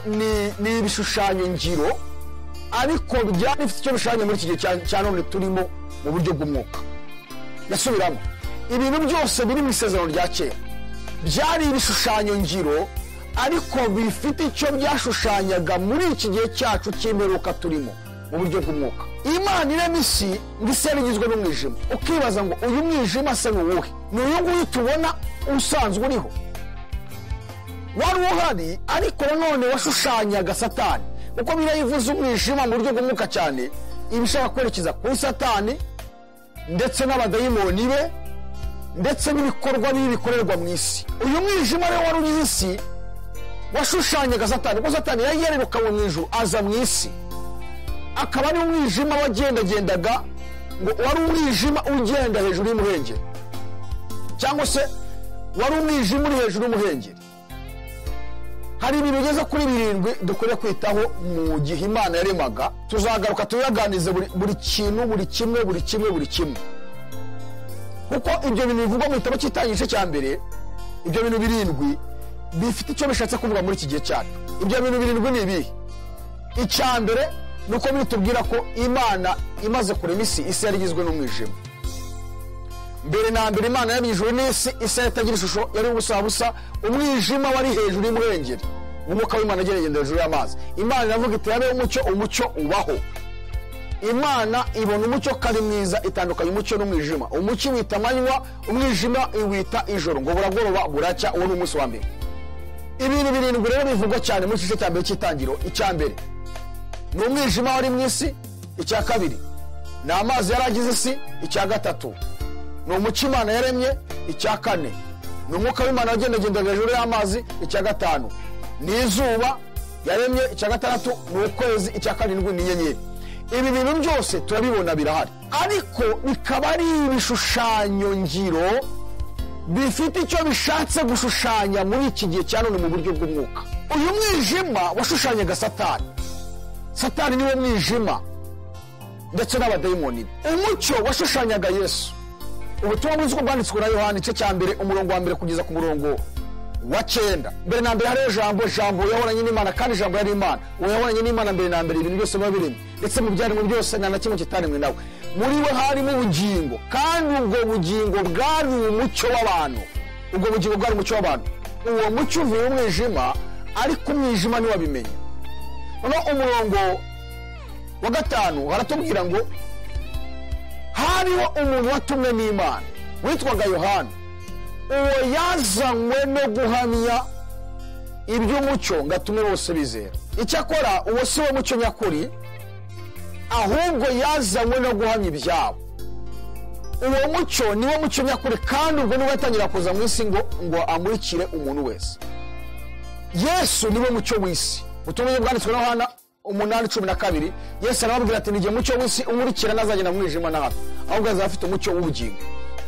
ni ibishushanyo ngiro, ariko byari bifite icyo bishushanya muri iki gihe cya none turimo mu buryo bw'umwuka. Yasubiramo ibintu byose biri mu isezerano rya kera byari ibishushanyo ngiro, ariko bifite icyo byashushanyaga muri iki gihe cyacu cy'imperuka turimo mu buryo bw'umwuka. Imana irema isi ngo isi yari igizwe n'umwijima. Ukibaza ngo uyu mwijima se ni uwuhe? Ni uyu nguyu tubona usanzwe uriho, wari uhari ariko nanone washushanyaga Satani. Kuko Bibiliya ivuze umwijima mu buryo bw'umwuka cyane iba ishaka kwerekeza kuri Satani ndetse n'abadayimoni be ndetse n'ibikorwa bibi bikorerwa mu isi. Uyu mwijima rero wari uri isi washushanyaga Satani, kuko Satani yari yarirukanywe mu ijuru aza mu isi, akaba ari umwijima wagendagendaga, ngo wari umwijima ugenda hejuru y'umuhengeri. Cyangwa se wari umwijima uri hejuru y'umuhengeri. Hari ibintu bigeze kuri 7 dukwiye kwitaho mu gihe Imana yaremaga. Tuzagaruka tuyaganize buri kintu, buri kimwe, buri kimwe, buri kimwe, kuko ibyo bintu bivugwa mu gitabo cy'Itangiriro igice cya mbere, ibyo bintu 7 bifite icyo bishatse kuvuga muri iki gihe cyacu. Ibyo bintu 7 ni ibihe? Icya mbere ni uko bitubwira ko Imana imaze kurema isi, isi yari igizwe n'umwijima. Mbere na mbere Imana yaremye ijuru n'isi, isi yari itagira ishusho, yari ubusa busa, umwijima wari hejuru y'umuhengeri. Umwuka w'Imana agendagenda hejuru y'amazi. Imana iravuga iti habe umucyo, umucyo ubaho. Imana ibona umucyo ko ari mwiza, itandukanya umucyo n'umwijima. Umucyo wita amanywa, umwijima iwita ijoro. Ngo buragoroba buracya, uwo ni umunsi wa mbere. Ibintu 7 rero bivugwa cyane muri iki gice cya mbere cy'Itangiriro. Icya mbere ni umwijima wari mu isi. Icya kabiri ni amazi yari agize isi. Icya gatatu ni umucyo Imana yaremye. Icya kane ni umwuka w'Imana wagendagendaga hejuru y'amazi. Icya gatanu ni izuba yaremye. Icya gatandatu ni ukwezi. Icya karindwi ni inyenyeri. Ibi bintu byose turabibona birahari, ariko bikaba ari ibishushanyo ngiro bifite icyo bishatse gushushanya muri iki gihe cya none mu buryo bw'umwuka. Uyu mwijima washushanyaga Satani. Satani niwo mwijima ndetse n'abadayimoni. Umucyo washushanyaga Yesu. Ubutumwa bwiza uko bwanditswe na Yohana igice cya mbere umurongo wa mbere kugeza ku murongo wa 9. Mbere na mbere hariho Jambo, Jambo yahoranye n'Imana, kandi Jambo yari Imana. Uwo yahoranye n'Imana mbere na mbere, ibintu byose biba biremwe, ndetse mu byaremwe byose nta na kimwe kitaremwe nawe. Muri we harimo ubugingo, kandi ubwo bugingo bwari umucyo w'abantu. Ubwo bugingo bwari umucyo w'abantu. Uwo mucyo uvuye mu mwijima, ariko umwijima ntiwabimenya. Noneho umurongo wa 5 haratubwira ngo hariho umuntu watumwe n'Imana witwaga Yohana. Uwo yazanywe no guhamya iby'umucyo ngo atume bose bizera. Icyakora uwo si wo mucyo nyakuri, ahubwo yazanywe no guhamya ibyabo. Uwo mucyo ni wo mucyo nyakuri, kandi ubwo niwe yatangira kuza mu isi ngo amurikire umuntu wese. Yesu ni we mucyo w'isi. Ubutumwa bwanditswe na Yohana 8:12, Yesu arababwira ati nijye mucyo w'isi, umurikira ntazagenda mu mwijima na hato, ahubwo azaba afite umucyo w'ubugingo.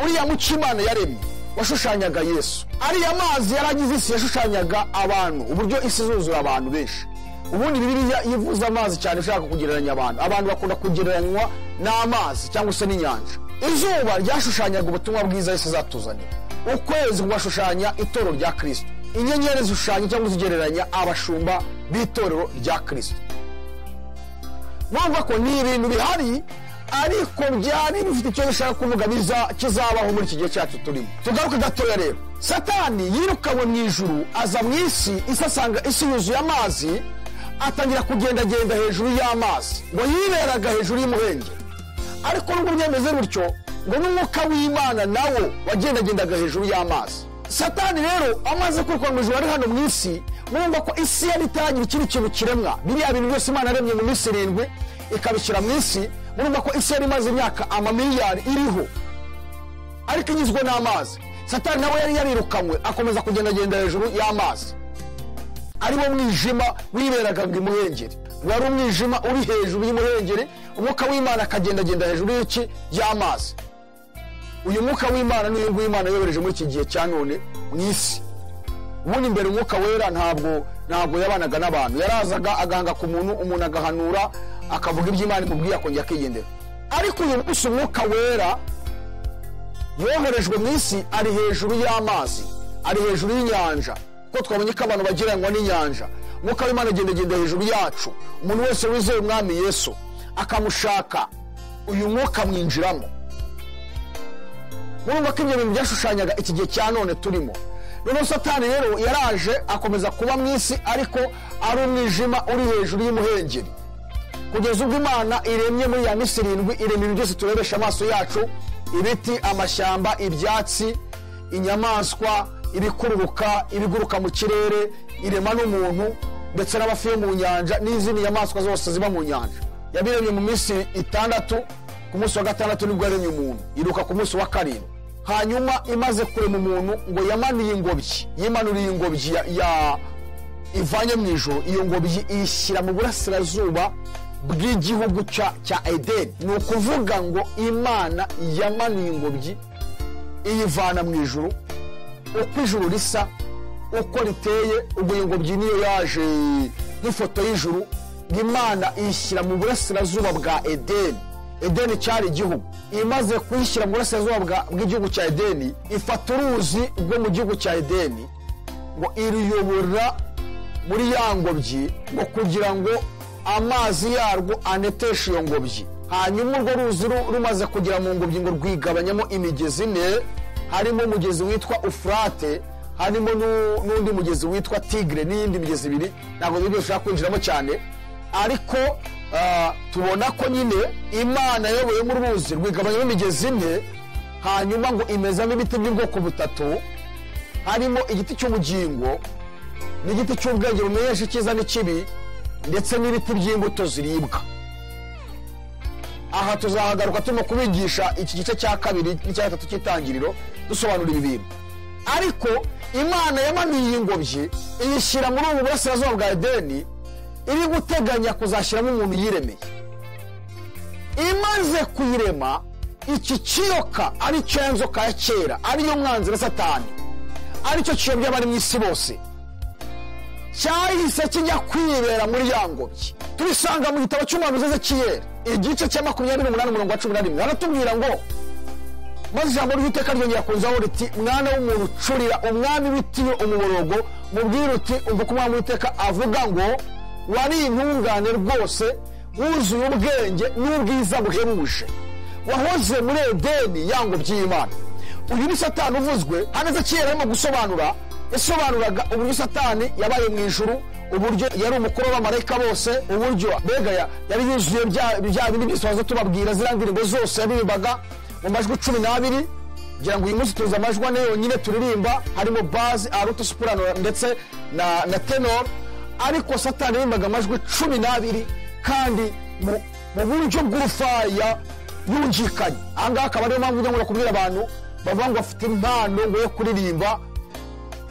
Uriya mucyo Imana yaremye washushanyaga Yesu. Ariya mazi yaragize isi yashushanyaga abantu, uburyo isi izuzura abantu benshi. Ubundi Bibiliya ivuza amazi cyane ishaka kugereranya abantu. Abantu bakunda kugereranywa n'amazi cyangwa se n'inyanja. Izuba ryashushanyaga ubutumwa bwiza Yesu azatuzanira. Ukwezi kugashushanya itorero rya Kristo. Inyenyeri zishushanya cyangwa zigereranya abashumba b'itorero rya Kristo. Mwumva ko ni ibintu bihari, ariko byari bifite icyo bishaka kuvuga kizabaho muri iki gihe cyacu turimo. Tugaruke gatoya rero. Satani yirukanwe mu ijuru aza mu isi, isi asanga isi yuzuye amazi, atangira kugendagenda hejuru y'amazi. Ngo yiberaga hejuru y'umuhengeri. Ariko nubwo byemeze bityo, ngo n'umwuka w'Imana nawo wagendagendaga hejuru y'amazi. Satani rero amaze kwirukanwa mu ijuru ari hano mu isi, mwumva ko isi yari itaragira ikindi kintu kiremwa. Biriya bintu byose Imana yaremye mu minsi 7 ikabishyira mu isi. Murumva ko isi yari imaze imyaka amamiliyari iriho, ariko igizwe n'amazi. Satani nawe yari yarirukanywe akomeza kugendagenda hejuru y'amazi, ari wo mwijima wiberaga ngo imuhengeri. Wari umwijima uri hejuru y'umuhengeri, umwuka w'Imana akagendagenda hejuru y'iki? Y'amazi. Uyu mwuka w'Imana ni uyu Imana yohereje muri iki gihe cya none mu isi. Ubundi mbere umwuka wera ntabwo yabanaga n'abantu, yarazaga agahanga ku muntu, umuntu agahanura akavuga ibyo Imana imubwiye akongera akigendera. Ariko uyu munsi umwuka wera yoherejwe mu isi ari hejuru y'amazi, ari hejuru y'inyanja, kuko twabonye ko abantu bagereranywa n'inyanja. Umwuka w'Imana agendagenda hejuru yacu. Umuntu wese wizeye Umwami Yesu akamushaka, uyu mwuka mwinjiramo. Murumva ko ibyo bintu byashushanyaga iki gihe cya none turimo. Noneho Satani rero yaraje akomeza kuba mu isi, ariko ari umwijima uri hejuru y'umuhengeri, kugeza ubwo Imana iremye muri ya minsi 7, irema ibintu byose turebesha amaso yacu: ibiti, amashyamba, ibyatsi, inyamaswa, ibikururuka, ibiguruka mu kirere, irema n'umuntu ndetse n'amafi yo mu nyanja n'izindi nyamaswa zose ziba mu nyanja. Yabiremye mu minsi 6, ku munsi wa 6 nibwo yaremye umuntu, iruka ku munsi wa 7. Hanyuma imaze kurema umuntu, ngo yamanuye ingobyi, yimanuriye ingobyi ya ivanye mu ijuru, iyo ngobyi iyishyira mu burasirazuba bw'igihugu cya Edeni. Ni ukuvuga ngo Imana yamanuye ingobyi Iyivana mu ijuru, uko ijuru risa, uko riteye. Ubwo iyi ngobyi niyo yaje nk'ifoto y'ijuru. Imana iyishyira mu burasirazuba bwa Edeni. Edeni cyari igihugu. Imaze kuyishyira mu burasirazuba bw'igihugu cya Edeni, ifata uruzi rwo mu gihugu cya Edeni ngo iruyobora muri ya ngobyi, ngo kugira ngo amazi yarwo aneteshe iyo ngobyi. Hanyuma urwo ruzi rumaze kugera mu ngobyi, ngo rwigabanyamo imigezi ine, harimo umugezi witwa Ufurate, harimo n'undi mugezi witwa Tigre, n'iyindi migezi ibiri. Ntabwo ibyo dushobora kwinjiramo cyane, ariko tubona ko nyine Imana yayoboyemo uruzi rwigabanyamo imigezi ine, hanyuma ngo imezamo ibiti by'ubwoko butatu, harimo igiti cy'ubugingo n'igiti cy'ubwenge bumenyesha icyiza n'ikibi, ndetse n'ibiti by'imbuto ziribwa. Aha tuzahagaruka turimo kubigisha iki gice cya kabiri n'icya gatatu cy'Itangiriro, dusobanura ibi bintu. Ariko Imana yamanuye iyi ngobyi, iyishyira muri ubu burasirazuba bwa Edeni, iri guteganya kuzashyiramo umuntu yiremeye. Imaze kuyirema, iki kiyoka ari cyo ya nzoka ya kera, ariyo mwanzi na Satani, aricyo kiyobya abari mu isi bose, cyahise kijya kwibera muri ya ngobyi. Tubisanga mu gitabo cy'umuhanuzi Ezekiyeli, igice cya 28, umurongo wa 11. Baratubwira ngo: "Maze ijambo ry'Uwiteka ryongera kunzaho riti: Mwana w'umuntu, curira umwami w'Itiro umuborogo, mubwire uti: Umva uko umwami w'Uwiteka avuga ngo: Wari intungane rwose, wuzuye ubwenge n'ubwiza buhebuje, wahoze muri Edeni, ya ngobyi y'Imana." Uyu ni Satani uvuzwe hano. Ezekiyeli arimo gusobanura, yasobanuraga uburyo Satani yabaye mu ijuru, uburyo yari umukuru w'abamarayika bose, uburyo mbega yari yuzuye bya bindi byose waza tubabwira, ziriya ndirimbo zose yaririmbaga mu majwi 12. Kugira ngo uyu munsi tuzi amajwi ane yonyine turirimba, harimo basse, alto, soprano ndetse na ténor, ariko Satani yaririmbaga amajwi 12 kandi mu buryo bw'urufaya yungikanye. Aha ngaha akaba ariyo mpamvu ujya kubwira abantu bavuga ngo bafite impano ngo yo kuririmba.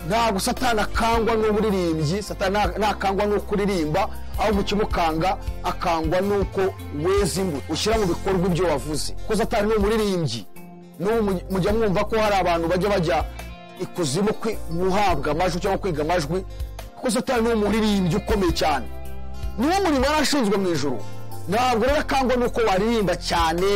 Ntabwo Satani akangwa n'uburirimbyi, Satani ntakangwa n'uko uririmba, ahubwo ikimukanga, akangwa n'uko weza imbuto, ushyira mu bikorwa ibyo wavuze, kuko Satani ni umuririmbyi. N'ubu mujya mwumva ko hari abantu bajya ikuzimu guhabwa amajwi cyangwa kwiga amajwi, kuko Satani ni umuririmbyi ukomeye cyane, niwo murimo yari ashinzwe mu ijuru. Ntabwo rero akangwa n'uko waririmba cyane,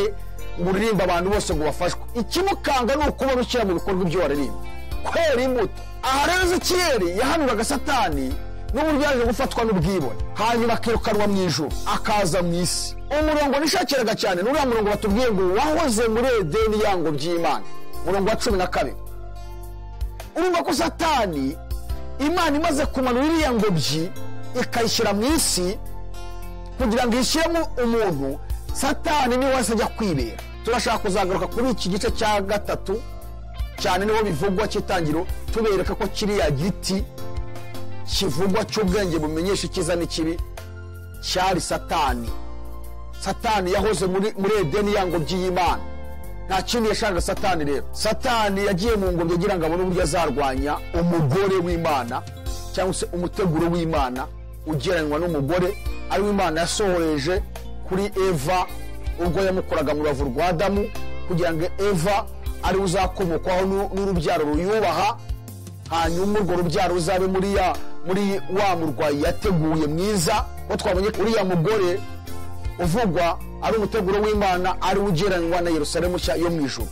ngo uririmbe abantu bose ngo bafashwe. Ikimukanga ni ukubona ushyira mu bikorwa ibyo waririmba, kwera imbuto. Aha rero Ezekiyeli yahanuraga Satani n'uburyo yaje gufatwa n'ubwibone, hanyuma akirukanwa mu ijuru, akaza mu isi. Umurongo nishakiraga cyane ni uriya murongo batubwiye ngo wahoze muri Edeni, ya ngobyi y'Imana, umurongo wa 12. Urumva ko Satani, Imana imaze kumanura iriya ngobyi ikayishyira mu isi kugira ngo ishyiremo umuntu, Satani niwe wese ajya kwibera. Turashaka kuzagaruka kuri iki gice cya gatatu cyane, niho bivugwa, cy'Itangiro, tubereka ko kiriya giti kivugwa cy'ubwenge bumenyesha icyiza n'ikibi cyari Satani. Satani yahoze muri Edeni, ya ngobyi y'Imana. Nta kindi yashakaga Satani. Rero Satani yagiye mu ngobyi agira ngo abone uburyo azarwanya umugore w'Imana, cyangwa se umuteguro w'Imana ugereranywa n'umugore, ari Imana yasohoreje kuri Eva ubwo yamukoraga mu rubavu rwa Adamu, kugira ngo Eva ari uzakomokwaho n'urubyaro ruyubaha, hanyuma urwo rubyaro ruzabe muri wa murwayi yateguye mwiza. Ko twabonye uriya mugore uvugwa ari umuteguro w'Imana, ari ugereranywa na Yerusalemu nshya yo mu ijuru.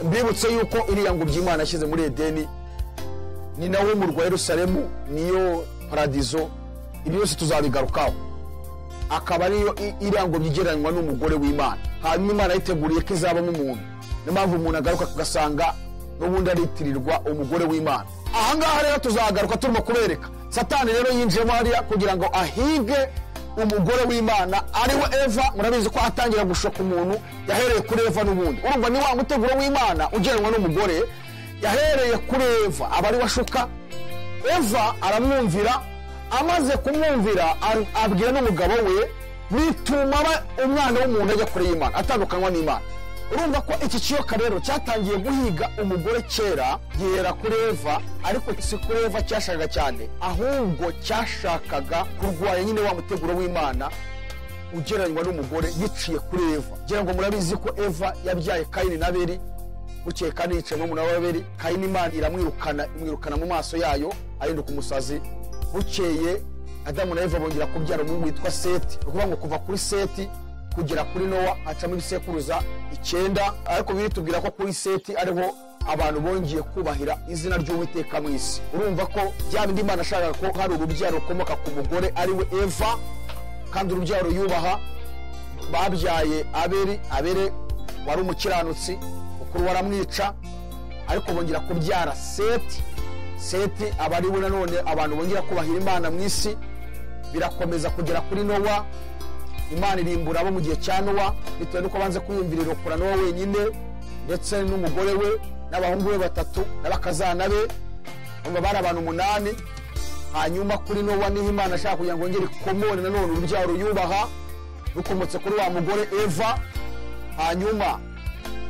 Mbibutse yuko iriya ngobyi Imana yashyize muri Edeni ni nawe murwa Yerusalemu, niyo paradizo. Ibi byose tuzabigarukaho. Akaba ariyo iriya ngobyi igereranywa n'umugore w'Imana, hanyuma Imana yiteguriye ko izabamo umuntu. Niyo mpamvu umuntu agaruka ugasanga n'ubundi aritirirwa umugore w'Imana. Ahangaha rero tuzagaruka turimo kubereka Satani rero yinjiyemo hariya kugira ngo ahige umugore w'Imana, ariwe Eva. Murabizi ko atangira gushoka umuntu yahereye kuri Eva n'ubundi. Urumva ni wa muteguro w'Imana ugereranywa n'umugore, yahereye kuri Eva, aba ari we ashuka. Eva aramwumvira, amaze kumwumvira abwira n'umugabo we, bituma umwana w'umuntu ajya kure y'Imana, atandukanywa n'Imana. Urumva ko iki kiyoka rero cyatangiye guhiga umugore kera, gihera kuri Eva, ariko si kuri Eva cyashakaga cyane, ahubwo cyashakaga kurwanya nyine wa muteguro w'Imana ugereranywa n'umugore, giciye kuri Eva. Ngira ngo murabizi ko Eva yabyaye Kayini na Abeli. Bukeye kandi yica murumuna we Abeli. Kayini Imana iramwirukana, imwirukana mu maso yayo, ahinduka umusazi. Bukeye Adamu na Eva bongera kubyara umuhungu witwa Seti. Ni ukuvuga ngo kuva kuri Seti kugera kuri Nowa hacamo ibisekuruza 9, ariko biritubwira ko kuri Seti ariho abantu bongeye kubahira izina ry'Uwiteka mu isi. Urumva ko bya bindi Imana ashaka ko hari urubyaro rukomoka ku mugore ari we Eva, kandi urubyaro yubaha. Babyaye Abeli, Abeli wari umukiranutsi, mukuru waramwica, ariko bongera kubyara Seti. Seti aba ari we nanone abantu bongera kubahira Imana mu isi. Birakomeza kugera kuri Nowa. Imana irimbura abo mu gihe cya Nowa bitewe n'uko banze kuyumvira, irokora Nowa wenyine ndetse n'umugore we n'abahungu be 3 n'abakazana be, urumva bari abantu 8. Hanyuma kuri Nowa niho Imana ashaka kugira ngo yongere ikomore nanone urubyaro yubaha rukomotse kuri wa mugore Eva. Hanyuma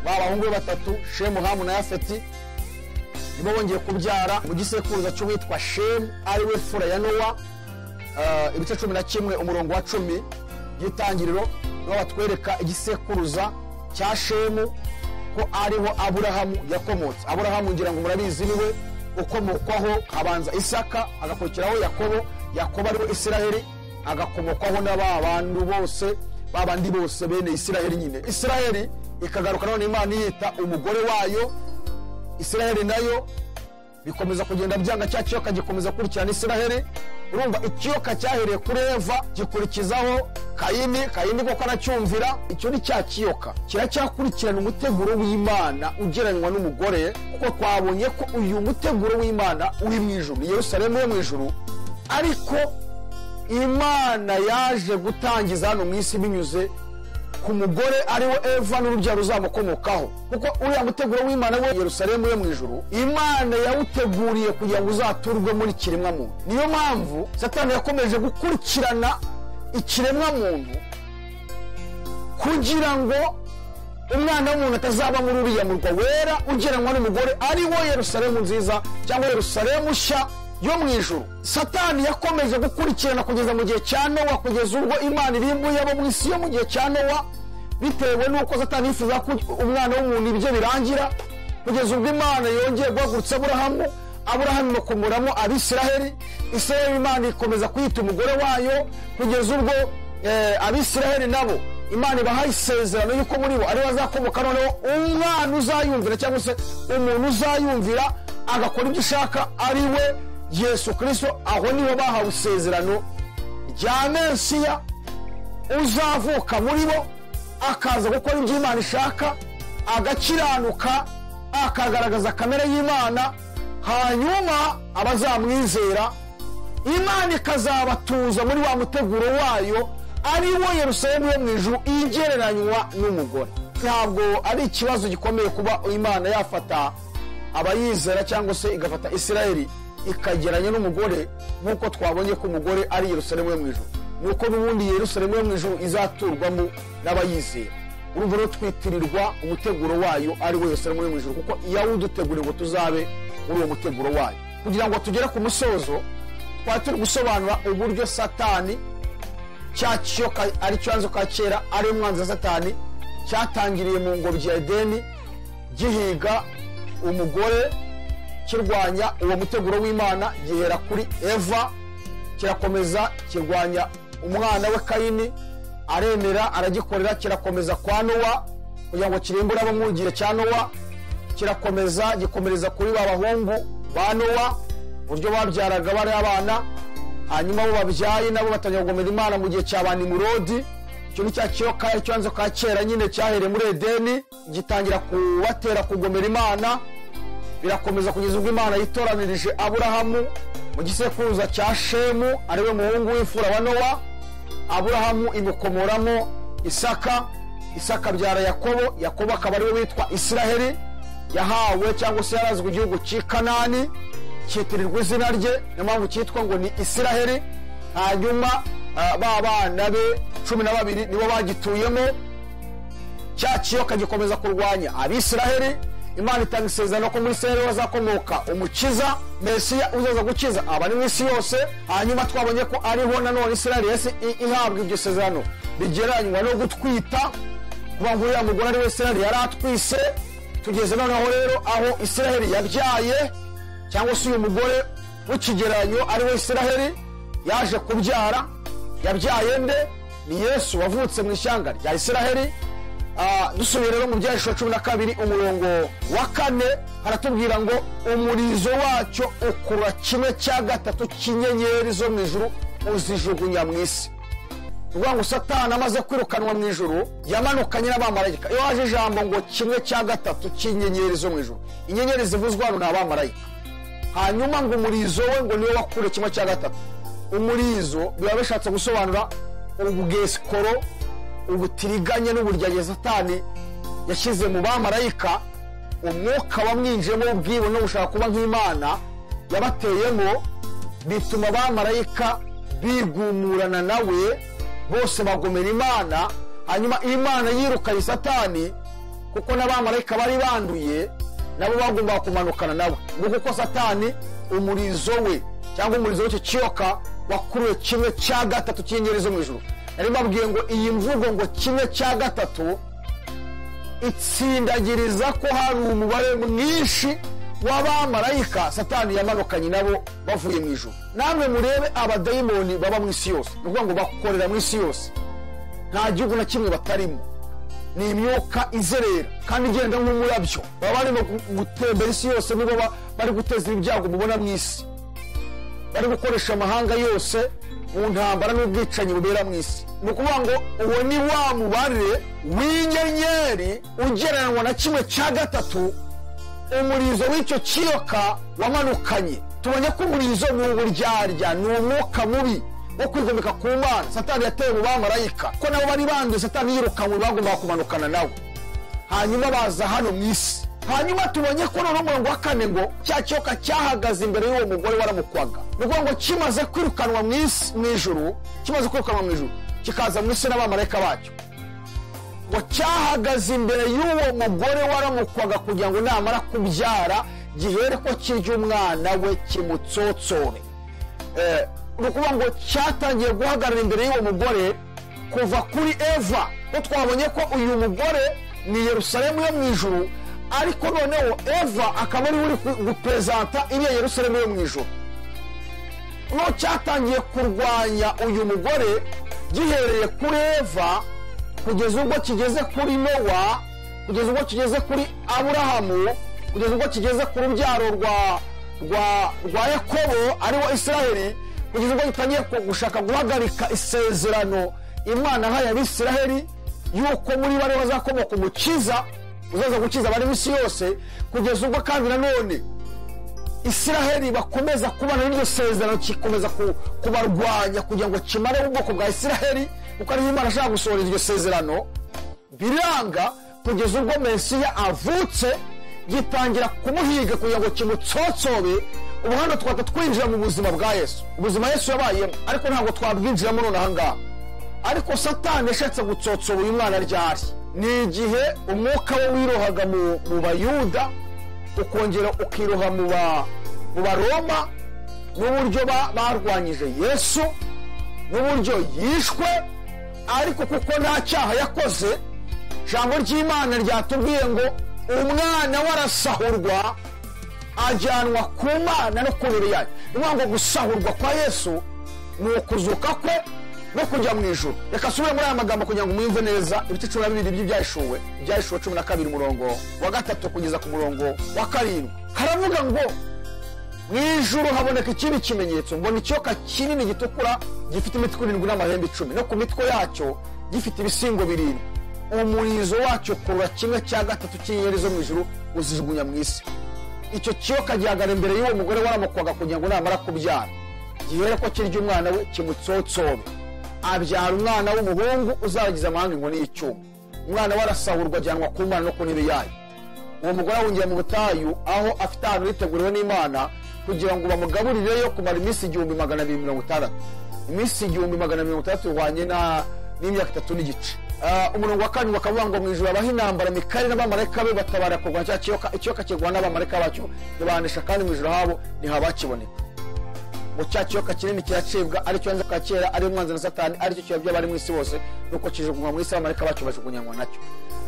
ba bahungu be 3 Shemu, Hamu na Yafeti nibo bongeye kubyara mu gisekuruza cy'uwitwa Shemu ari we fura ya Nowa. Ibice 11 umurongo wa 10 y'itangiriro niho batwereka igisekuruza cya Shemu ko ariho Aburahamu yakomotse. Aburahamu ngira ngo murabizi niwe ukomokwaho, habanza Isaka, agakurikiraho Yakobo, Yakobo ariwe Isiraheli, agakomokwaho n'aba bantu bose, babandi bose bene Isiraheli nyine. Isiraheli ikagaruka none Imana yita umugore wayo. Isiraheli nayo bikomeza kugenda byanga, cya kiyoka gikomeza gukurikirana Isiraheli. Urumva ikiyoka cyahereye kuri Eva gikurikizaho Kayini, Kayini koko aracyumvira. Icyo ni cya kiyoka kiracyakurikirana umuteguro w'Imana ugereranywa n'umugore, kuko twabonye ko uyu muteguro w'Imana uri mu ijuru, Yerusalemu yo mu ijuru, ariko Imana yaje gutangiza hano mu isi binyuze ku mugore ari we Eva n'urubyaro ruzamukomokaho. Kuko uriya muteguro w'Imana we Yerusalemu yo mu ijuru, Imana yawuteguriye kugira ngo uzaturwe muri kiremwa muntu. Niyo mpamvu Satani yakomeje gukurikirana ikiremwa muntu kugira ngo umwana w'umuntu atazaba muri uriya murwa wera ugereranywa n'umugore ari wo Yerusalemu nziza cyangwa Yerusalemu nshya yo mu ijuru. Satani yakomeje gukurikirana kugeza mu gihe cya Nowa, kugeza ubwo Imana irimbuye abo mu isi yo mu gihe cya Nowa, bitewe n'uko Satani yifuza ko umwana w'umuntu ibyo birangira, kugeza ubwo Imana yongeye guhagurutsa Aburahamu, Aburahamu imukomoramo Abisiraheli. Isiraheli Imana ikomeza kwita umugore wayo kugeza ubwo Abisiraheli nabo Imana ibaha isezerano yuko muri bo ari bazakomoka noneho umwana uzayumvira cyangwa se umuntu uzayumvira agakora ibyo ishaka ari we Yesu Kristo. Aho niho bahawe isezerano rya Mesiya uzavuka muri bo, akaza gukora ibyo Imana ishaka, agakiranuka, akagaragaza kamere y'Imana, hanyuma abazamwizera Imana ikazabatuza muri wa muteguro wayo ari wo Yerusalemu yo mu ijuru igereranywa n'umugore. Ntabwo ari ikibazo gikomeye kuba Imana yafata abayizera cyangwa se igafata Isiraheli ikageranya n'umugore, nk'uko twabonye ko umugore ari Yerusalemu yo mu ijuru, nuko n'ubundi Yerusalemu yo mu ijuru izaturwamo n'abayizera. Urumva rero twitirirwa umuteguro wayo ari we Yerusalemu yo mu ijuru, kuko yawuduteguriye ngo tuzabe muri uwo muteguro wayo. Kugira ngo tugere ku musozo, twari turi gusobanura uburyo Satani cya kiyoka ari cyo ka kera ari umwanzi wa Satani cyatangiriye mu ngobyi ya Edeni gihiga umugore, kirwanya uwo muteguro w'Imana, gihera kuri Eva, kirakomeza kirwanya umwana we Kayini, aremera aragikorera, kirakomeza kwa Nowa kugira ngo kirimbure abo mu gihe cya Nowa, kirakomeza gikomereza kuri ba bahungu ba Nowa uburyo babyaraga bari abana, hanyuma bo babyaye nabo batangira kugomera Imana mu gihe cya ba Nimurodi. Icyo ni cya kiyoka icyanzo ka kera nyine cyahereye muri Edeni gitangira kubatera kugomera Imana, birakomeza kugeza ubwo Imana yitoranirije Aburahamu mu gisekuruza cya Shemu ari we muhungu w'imfura wa Nowa. Aburahamu imukomoramo Isaka, Isaka abyara Yakobo, Yakobo akaba ari we witwa Isiraheli, yahawe cyangwa se yarazwe igihugu cy'i Kanani cyitirirwa izina rye, niyo mpamvu cyitwa ngo ni Isiraheli. Hanyuma ba bana be 12 nibo bagituyemo. Cya kiyoka gikomeza kurwanya Abisiraheli. Imana itanga isezerano ko muri Isiraheli bazakomoka umukiza, Mesiya uzaza gukiza abari mu isi yose. Hanyuma twabonye ko ariho nanone Isiraheli yese ihabwa iryo sezerano bigereranywa no gutwita, kuba ngo uriya mugore ari we Isiraheli yari atwise. Tugeze noneho rero aho Isiraheli yabyaye, cyangwa se uyu mugore w'ikigereranyo ari we Isiraheli yaje kubyara. Yabyaye nde? Ni Yesu wavutse mu ishyanga rya Isiraheli. Dusubiye rero mu Byahishuwe 12 umurongo wa 4, haratubwira ngo umurizo wacyo ukurura 1/3 cy'inyenyeri zo mu ijuru uzijugunya mu isi. Ni ngo Satani amaze kwirukanwa mu ijuru yamanukanye n'abamarayika. Iyo haje ijambo ngo 1/3 cy'inyenyeri zo mu ijuru, inyenyeri zivuzwa hano ni abamarayika. Hanyuma ngo umurizo we ngo niwe wakure 1/3. Umurizo biba bishatse gusobanura ubwesikoro, ubutiriganye n'uburyarya Satani yashyize mu bamarayika. Umwuka wamwinjiyemo w'ubwibone no gushaka kuba nk'Imana yabateyemo, bituma abamarayika bigumurana nawe, bose bagomera Imana. Hanyuma Imana yirukanye Satani, kuko n'abamarayika bari banduye nabo bagombaga kumanukana nawe. Ngo kuko Satani umurizo we cyangwa umurizo w'icyo kiyoka wakuruye 1/3 cy'inyenyeri zo mu ijuru. Nari mbabwiye ngo iyi mvugo ngo 1/3 itsindagiriza ko hari umubare mwinshi w'abamarayika Satani yamanukanye nabo bavuye mu ijuru. Namwe murebe abadayimoni baba mu isi yose, ni ukuvuga ngo bakorera mu isi yose, nta gihugu na kimwe batarimo. Ni imyuka izerera kandi igenda nk'umurabyo, baba barimo gutembera isi yose, nibo bari guteza ibyago mubona mu isi, bari gukoresha amahanga yose mu ntambara n'ubwicanyi bubera mu isi. Ni ukuvuga ngo uwo ni wa mubare w'inyenyeri ugereranywa na 1/3 umurizo w'icyo kiyoka wamanukanye. Tubonye ko umurizo ni uburyarya, ni umwuka mubi wo kwigomeka ku Mana Satani yateye mu bamarayika, ko nabo bari banduye. Satani yirukanywe, bagombaga kumanukana nawe, hanyuma baza hano mu isi. Hanyuma tubonye ko noneho umurongo wa 4 ngo cya kiyoka cyahagaze imbere y'uwo mugore waramukwaga. Ni ukuvuga ngo kimaze kwirukanwa mu isi mu ijuru, kimaze kwirukanwa mu ijuru kikaza mu isi n'abamarayika bacyo, ngo cyahagaze imbere y'uwo mugore waramukwaga kugira ngo namara kubyara gihere ko kirya umwana we kimutsotsore. Ni ukuvuga ngo cyatangiye guhagarara imbere y'uwo mugore kuva kuri Eva. Ko twabonye ko uyu mugore ni Yerusalemu yo mu ijuru, ariko noneho Eva akaba ari uri guprezanta iriya Yerusalemu yo mu ijuru. No cyatangiye kurwanya uyu mugore gihereye kuri Eva kugeza ubwo kigeze kuri Nowa, kugeza ubwo kigeze kuri Aburahamu, kugeza ubwo kigeze ku rubyaro rwa Yakobo ari wo Isiraheli, kugeza ubwo gitangiye gushaka guhagarika isezerano Imana yahaye Abisiraheli yuko muri bari bazakomoka umukiza uzaza gukiza abari mu isi yose, kugeza ubwo kandi nanone Isiraheli bakomeza kubana n'iryo sezerano, kikomeza kubarwanya kugira ngo kimare ubwoko bwa Isiraheli, kuko ariho Imana ashaka gusohora iryo sezerano. Biranga kugeza ubwo Mesiya avutse, gitangira kumuhiga kugira ngo kimutsotsobe. Ubu hano twata twinjira mu buzima bwa Yesu, ubuzima Yesu yabayemo, ariko ntabwo twabwinjiramo none aha ngaha. Ariko Satani yashatse gutsotsoba uyu mwana ryari? Ni igihe umwuka we wirohaga mu Bayuda, ukongera ukiroha mu Baroma, n'uburyo barwanyije Yesu, n'uburyo yishwe, ariko kuko nta cyaha yakoze, ijambo ry'Imana ryatubwiye ngo umwana warasahurwa ajyanwa ku Mana no ku ntebe yayo. Ni ukuvuga ngo gusahurwa kwa Yesu ni ukuzuka kwe no kujya mu ijuru. Reka asubire muri aya magambo kugira ngo mwumve neza ibice 12 by'Ibyahishuwe, Ibyahishuwe 12 umurongo wa 3 kugeza ku murongo wa 7. Haravuga ngo mu ijuru haboneka ikindi kimenyetso, mbona ikiyoka kinini gitukura gifite imitwe 7 n'amahembe 10, no ku mitwe yacyo gifite ibisingo 7. Umurizo wacyo kurura 1/3 cy'inyenyeri zo mu ijuru uzijugunya mu isi. Icyo kiyoka gihagarara imbere y'uwo mugore waramukwaga kugira ngo namara kubyara gihere ko kirya umwana we kimutsotsobe. Abyara umwana w'umuhungu uzagiza amahanga inkoni y'icyuma. Umwana we arasahurwa ajyanwa ku Mana no ku ntebe yayo. Uwo mugore ahungira mu butayu, aho afite ahantu hiteguriwe n'Imana kugira ngo bamugaburireyo kumara iminsi 1260. Iminsi 1260 ihwanye n'imyaka 3 n'igice. Umurongo wa 4 bakavuga ngo mu ijuru habaho intambara, Mikali n'abamarayika be batabara kurwanya cya kiyoka, ikiyoka kirwana n'abamarayika bacyo ntibanesha, kandi mu ijuru habo ntihabakiboneka. Ngo cya kiyoka kinini kiracibwa, aricyo nzoka kera, ari umwanzi na Satani, aricyo kiyobya abari mu isi bose, nuko kijugunywa mu isi, abamarayika bacyo bajugunywa nacyo.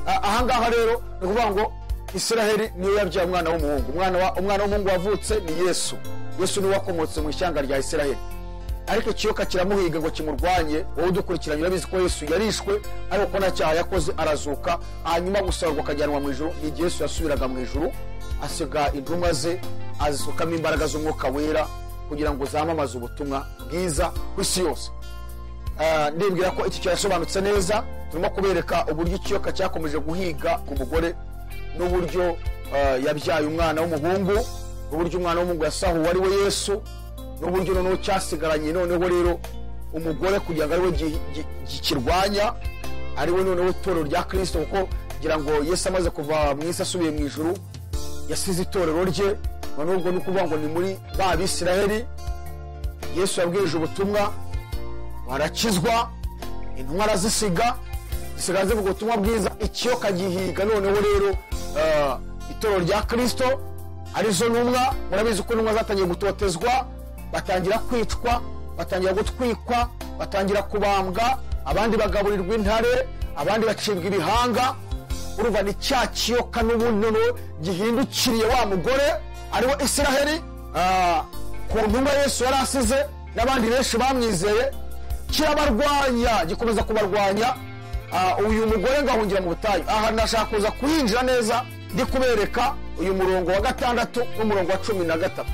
Aha ngaha rero ni ukuvuga ngo Isiraheli niyo yabyaye umwana w'umuhungu. Umwana w'umuhungu wavutse ni Yesu. Yesu niwe wakomotse mu ishyanga rya Isiraheli, ariko ikiyoka kiramuhiga ngo kimurwanye. Wowe udukurikiranye urabizi ko Yesu yarishwe, ariko ko nta cyaha yakoze, arazuka, hanyuma gusarurwa akajyanwa mu ijuru. Ni igihe Yesu yasubiraga mu ijuru, asiga intumwa ze, azisukamo imbaraga z'umwuka wera kugira ngo zamamaze ubutumwa bwiza ku isi yose. Ndibwira ko iki kirasobanutse neza. Turimo kubereka uburyo ikiyoka cyakomeje guhiga ku mugore, n'uburyo yabyaye umwana w'umuhungu, n'uburyo umwana w'umuhungu yasahuwe ari we Yesu, n'uburyo noneho cyasigaranye noneho rero umugore kugira ngo ari we gikirwanya, ari we noneho itorero rya Kristo, kuko kugira ngo Yesu amaze kuva mu isi asubiye mu ijuru yasize itorero rye. Noneho ubwo ni ukuvuga ngo ni muri ba Bisiraheli Yesu yabwirije ubutumwa barakizwa, intumwa arazisiga, zisigaye zivuga ubutumwa bwiza. Ikiyoka gihiga noneho rero itorero rya Kristo, arizo ntumwa. Murabizi ko intumwa zatangiye gutotezwa, batangira kwicwa, batangira gutwikwa, batangira kubambwa, abandi bagaburirwa intare, abandi bacibwa ibihanga. Urumva ni cya kiyoka n'ubundi noneho gihindukiriye wa mugore ariwe Isiraheli, ku ntumwa Yesu yari asize n'abandi benshi bamwizeye, kirabarwanya, gikomeza kubarwanya. Uyu mugore ngahungira mu butayu. Aha ndashaka kuza kuhinjira neza, ndi kubereka uyu murongo wa 6 n'umurongo wa 13.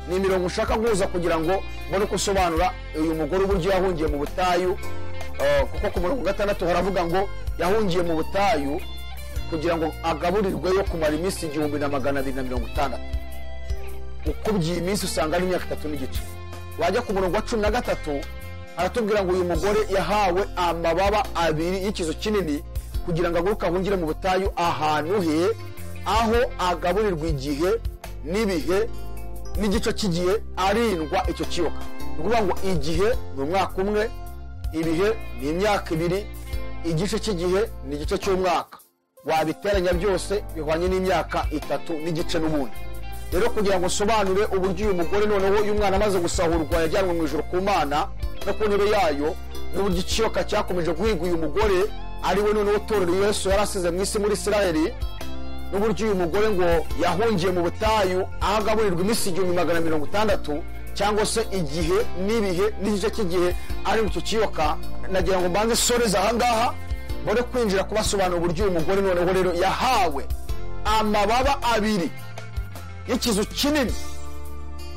Ni imirongo ushaka guhuza kugira ngo mbone uko usobanura uyu mugore uburyo yahungiye mu butayu, kuko ku murongo wa 6 haravuga ngo yahungiye mu butayu kugira ngo agaburirweyo kumara iminsi 1260. Ukubye iyi minsi usanga ari imyaka 3 n'igice. Wajya ku murongo wa 13 aratubwira ngo uyu mugore yahawe amababa abiri y'ikizu kinini kugira ngo aguruke ahungire mu butayu ahantu he, aho agaburirwa igihe n'ibihe n'igice cy'igihe arindwa icyo kiyoka. Ni ukuvuga ngo igihe ni umwaka umwe, ibihe ni imyaka 2, igice cy'igihe ni igice cy'umwaka. Wabiteranya byose bihwanye n'imyaka 3 n'igice n'ubundi. Rero kugira ngo nsobanure uburyo uyu mugore noneho uyu mwana amaze gusahurwa yajyanwe mu ijuru ku Mana no ku ntebe yayo, n'uburyo ikiyoka cyakomeje guhiga uyu mugore ari we noneho torero Yesu yarasize mu isi muri Isiraheli, n'uburyo uyu mugore ngo yahungiye mu butayu aho agaburirwa iminsi 1260, cyangwa se igihe n'ibihe n'igice cy'igihe ari mu icyo kiyoka. Nagira ngo mbanze soreze aha ngaha mbone kwinjira kubasobanura uburyo uyu mugore noneho rero yahawe amababa abiri y'ikizu kinini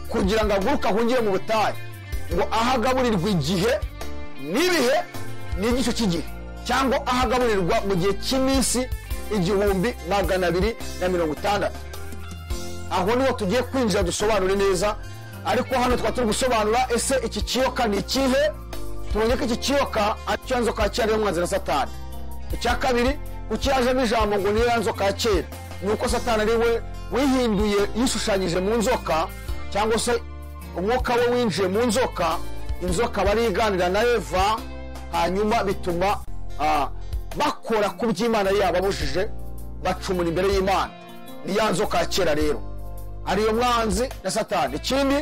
kugira ngo aguruke ahungire mu butayu, ngo aho agaburirwa igihe n'ibihe n'igice cy'igihe, cyangwa aho agaburirwa mu gihe cy'iminsi 1260. Aho niho tugiye kwinjira dusobanure neza, ariko hano twaba turi gusobanura ese iki kiyoka ni ikihe. Tubonye ko iki kiyoka ari cyo nzoka ya kera y'umwanzi na Satani. Icya kabiri, kuki yajemo ijambo ngo niyo nzoka ya kera, ni uko Satani ari we wihinduye yishushanyije mu nzoka, cyangwa se umwuka we winjiye mu nzoka, inzoka bariganira na Eva, hanyuma bituma bakora ku by'Imana yababujije, bacumura imbere y'Imana. Ni ya nzoka ya kera rero ariyo mwanzi na Satani. Ikindi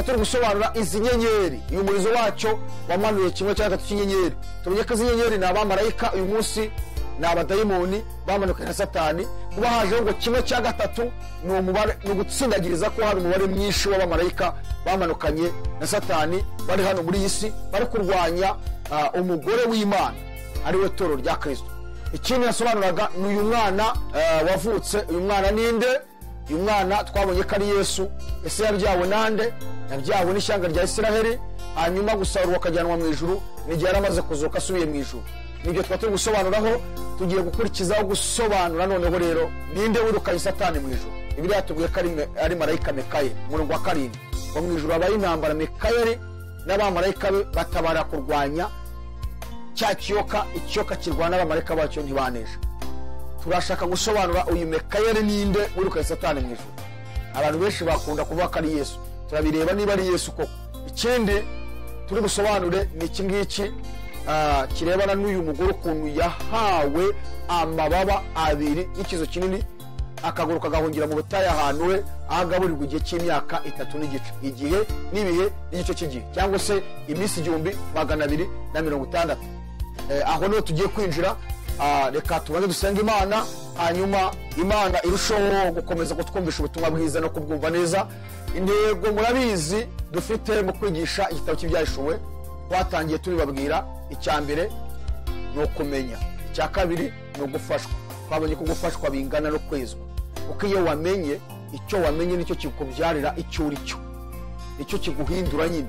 turi gusobanura izi nyenyeri, uyu murizo wacyo wamanuye 1/3 cy'inyenyeri. Tumenye ko izi nyenyeri ni abamarayika, uyu munsi ni abadayimoni bamanukanye na Satani. Kuba hajeho ngo 1/3 ni umubare, ni ugutsindagiriza ko hari umubare mwinshi w'abamarayika bamanukanye na Satani bari hano muri iyi si bari kurwanya umugore w'Imana ari we torero rya Kristo. Ikindi yasobanuraga ni uyu mwana wavutse. Uyu mwana ninde? Uyu mwana twabonye ko ari Yesu. Ese yabyawe nande? Yabyawe n'ishyanga rya Isiraheli, hanyuma gusarurwa akajyanwa mu ijuru n'igihe yari amaze kuzuka asubiye mu ijuru. Nibyo twaba turi gusobanuraho. Tugiye gukurikizaho gusobanura noneho rero ninde wirukanye Satani mu ijuru. Bibiliya yatubwiye ko ari marayika Mikayeli. Umurongo wa 7 ngo mu ijuru habaye intambara, Mikayeli n'abamarayika be batabara kurwanya cya kiyoka, ikiyoka kirwana n'abamarayika bacyo ntibanesha. Turashaka gusobanura uyu Mikayeli ninde wirukanye Satani mu ijuru. Abantu benshi bakunda kuvuga ko ari Yesu, turabireba niba ari Yesu koko. Ikindi turi busobanure ni iki ngiki kirebana n'uyu mugore ukuntu yahawe amababa abiri y'ikizu kinini, akaguruka agahungira mu butayu ahantu he, aho agaburirwa igihe cy'imyaka 3 n'igice, igihe n'ibihe n'igice cy'igihe, cyangwa se iminsi 1260. Aho niho tugiye kwinjira. Reka tubanze dusenge Imana, hanyuma Imana irushaho gukomeza kutwumvisha ubutumwa bwiza no kubwumva neza. Intego murabizi dufite mu kwigisha igitabo cy'Ibyahishuwe, twatangiye tubibabwira. Icya mbere ni ukumenya, icya kabiri ni ugufashwa. Twabonye ko gufashwa bingana no kwezwa, kuko iyo wamenye, icyo wamenye nicyo kikubyarira icyo uri cyo, nicyo kiguhindura nyine.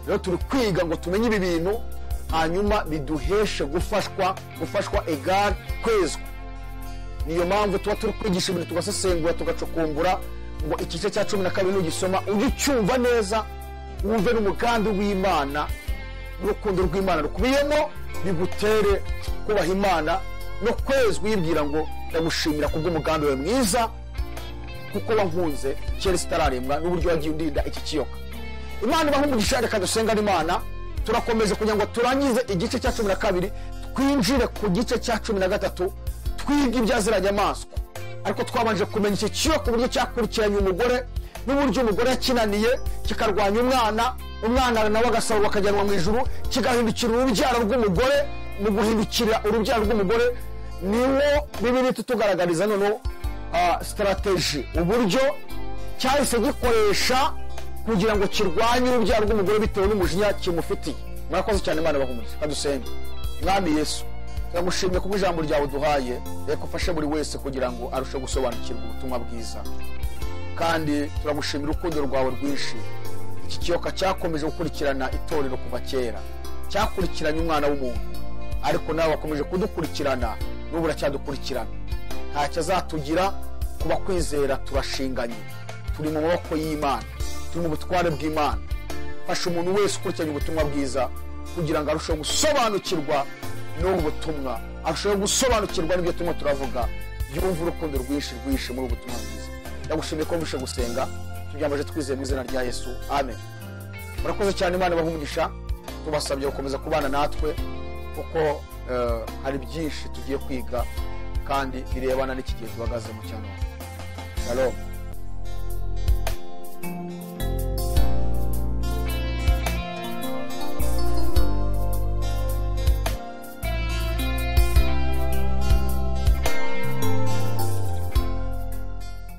Rero turi kwiga ngo tumenye ibi bintu, hanyuma biduheshe gufashwa. Gufashwa égale kwezwa. Niyo mpamvu tuba turi kwigisha ibintu, tugasesengura, tugacukumbura, ngo igice cya 12 nugisoma ujye ucyumva neza, wumve n'umugambi w'Imana n'urukundo rw'Imana rukubiyemo, bigutere kubaha Imana no kwezwa, uyibwira ngo ndagushimira kubw'umugambi wawe mwiza, kuko wankunze kera isi itararemwa, n'uburyo wagiye undinda iki kiyoka. Imana ibahe umugisha. Reka dusenga Imana. Turakomeza kugira ngo turangize igice cya 12, twinjire ku gice cya 13, twige ibya ziriya nyamaswa. Ariko twabanje kumenya iki kiyoka, uburyo cyakurikiranye umugore, n'uburyo umugore yakinaniye, kikarwanya umwana, umwana nawe agasarurwa akajyanwa mu ijuru, kigahindukira urubyaro rw'umugore. Mu guhindukira urubyaro rw'umugore niwo Bibiliya itutugaragariza noneho stratégie, uburyo cyahise gikoresha kugira ngo kirwanye urubyaro rw'umugore bitewe n'umujinya kimufitiye. Murakoze cyane, Imana ibahumuze. Kadusenge. Mwami Yesu, turagushimye kubwo ijambo ryawe uduhaye. Reka ufashe buri wese kugira ngo arusheho gusobanukirwa ubutumwa bwiza, kandi turagushimira urukundo rwawe rwinshi. Iki kiyoka cyakomeje gukurikirana itorero kuva kera, cyakurikiranye umwana w'umuntu, ariko nawe wakomeje kudukurikirana, n'ubu uracyadukurikirana. Ntacyo azatugira kuba kwizera. Turashinganye, turi mu maboko y'Imana, turi mu butware bw'Imana. Fasha umuntu wese ukurikiranye ubutumwa bwiza kugira ngo arusheho gusobanukirwa n'ubu butumwa, arusheho gusobanukirwa n'ibyo turimo turavuga, yumva urukundo rwinshi rwinshi muri ubu butumwa bwiza. Ndagushimiye ko wumvishe gusenga. Tubyambaje twizeye mu izina rya Yesu, amen. Murakoze cyane, Imana ibahe umugisha. Tubasabye gukomeza kubana natwe, kuko hari byinshi tugiye kwiga kandi birebana n'iki gihe duhagazemo cya none. Shalom.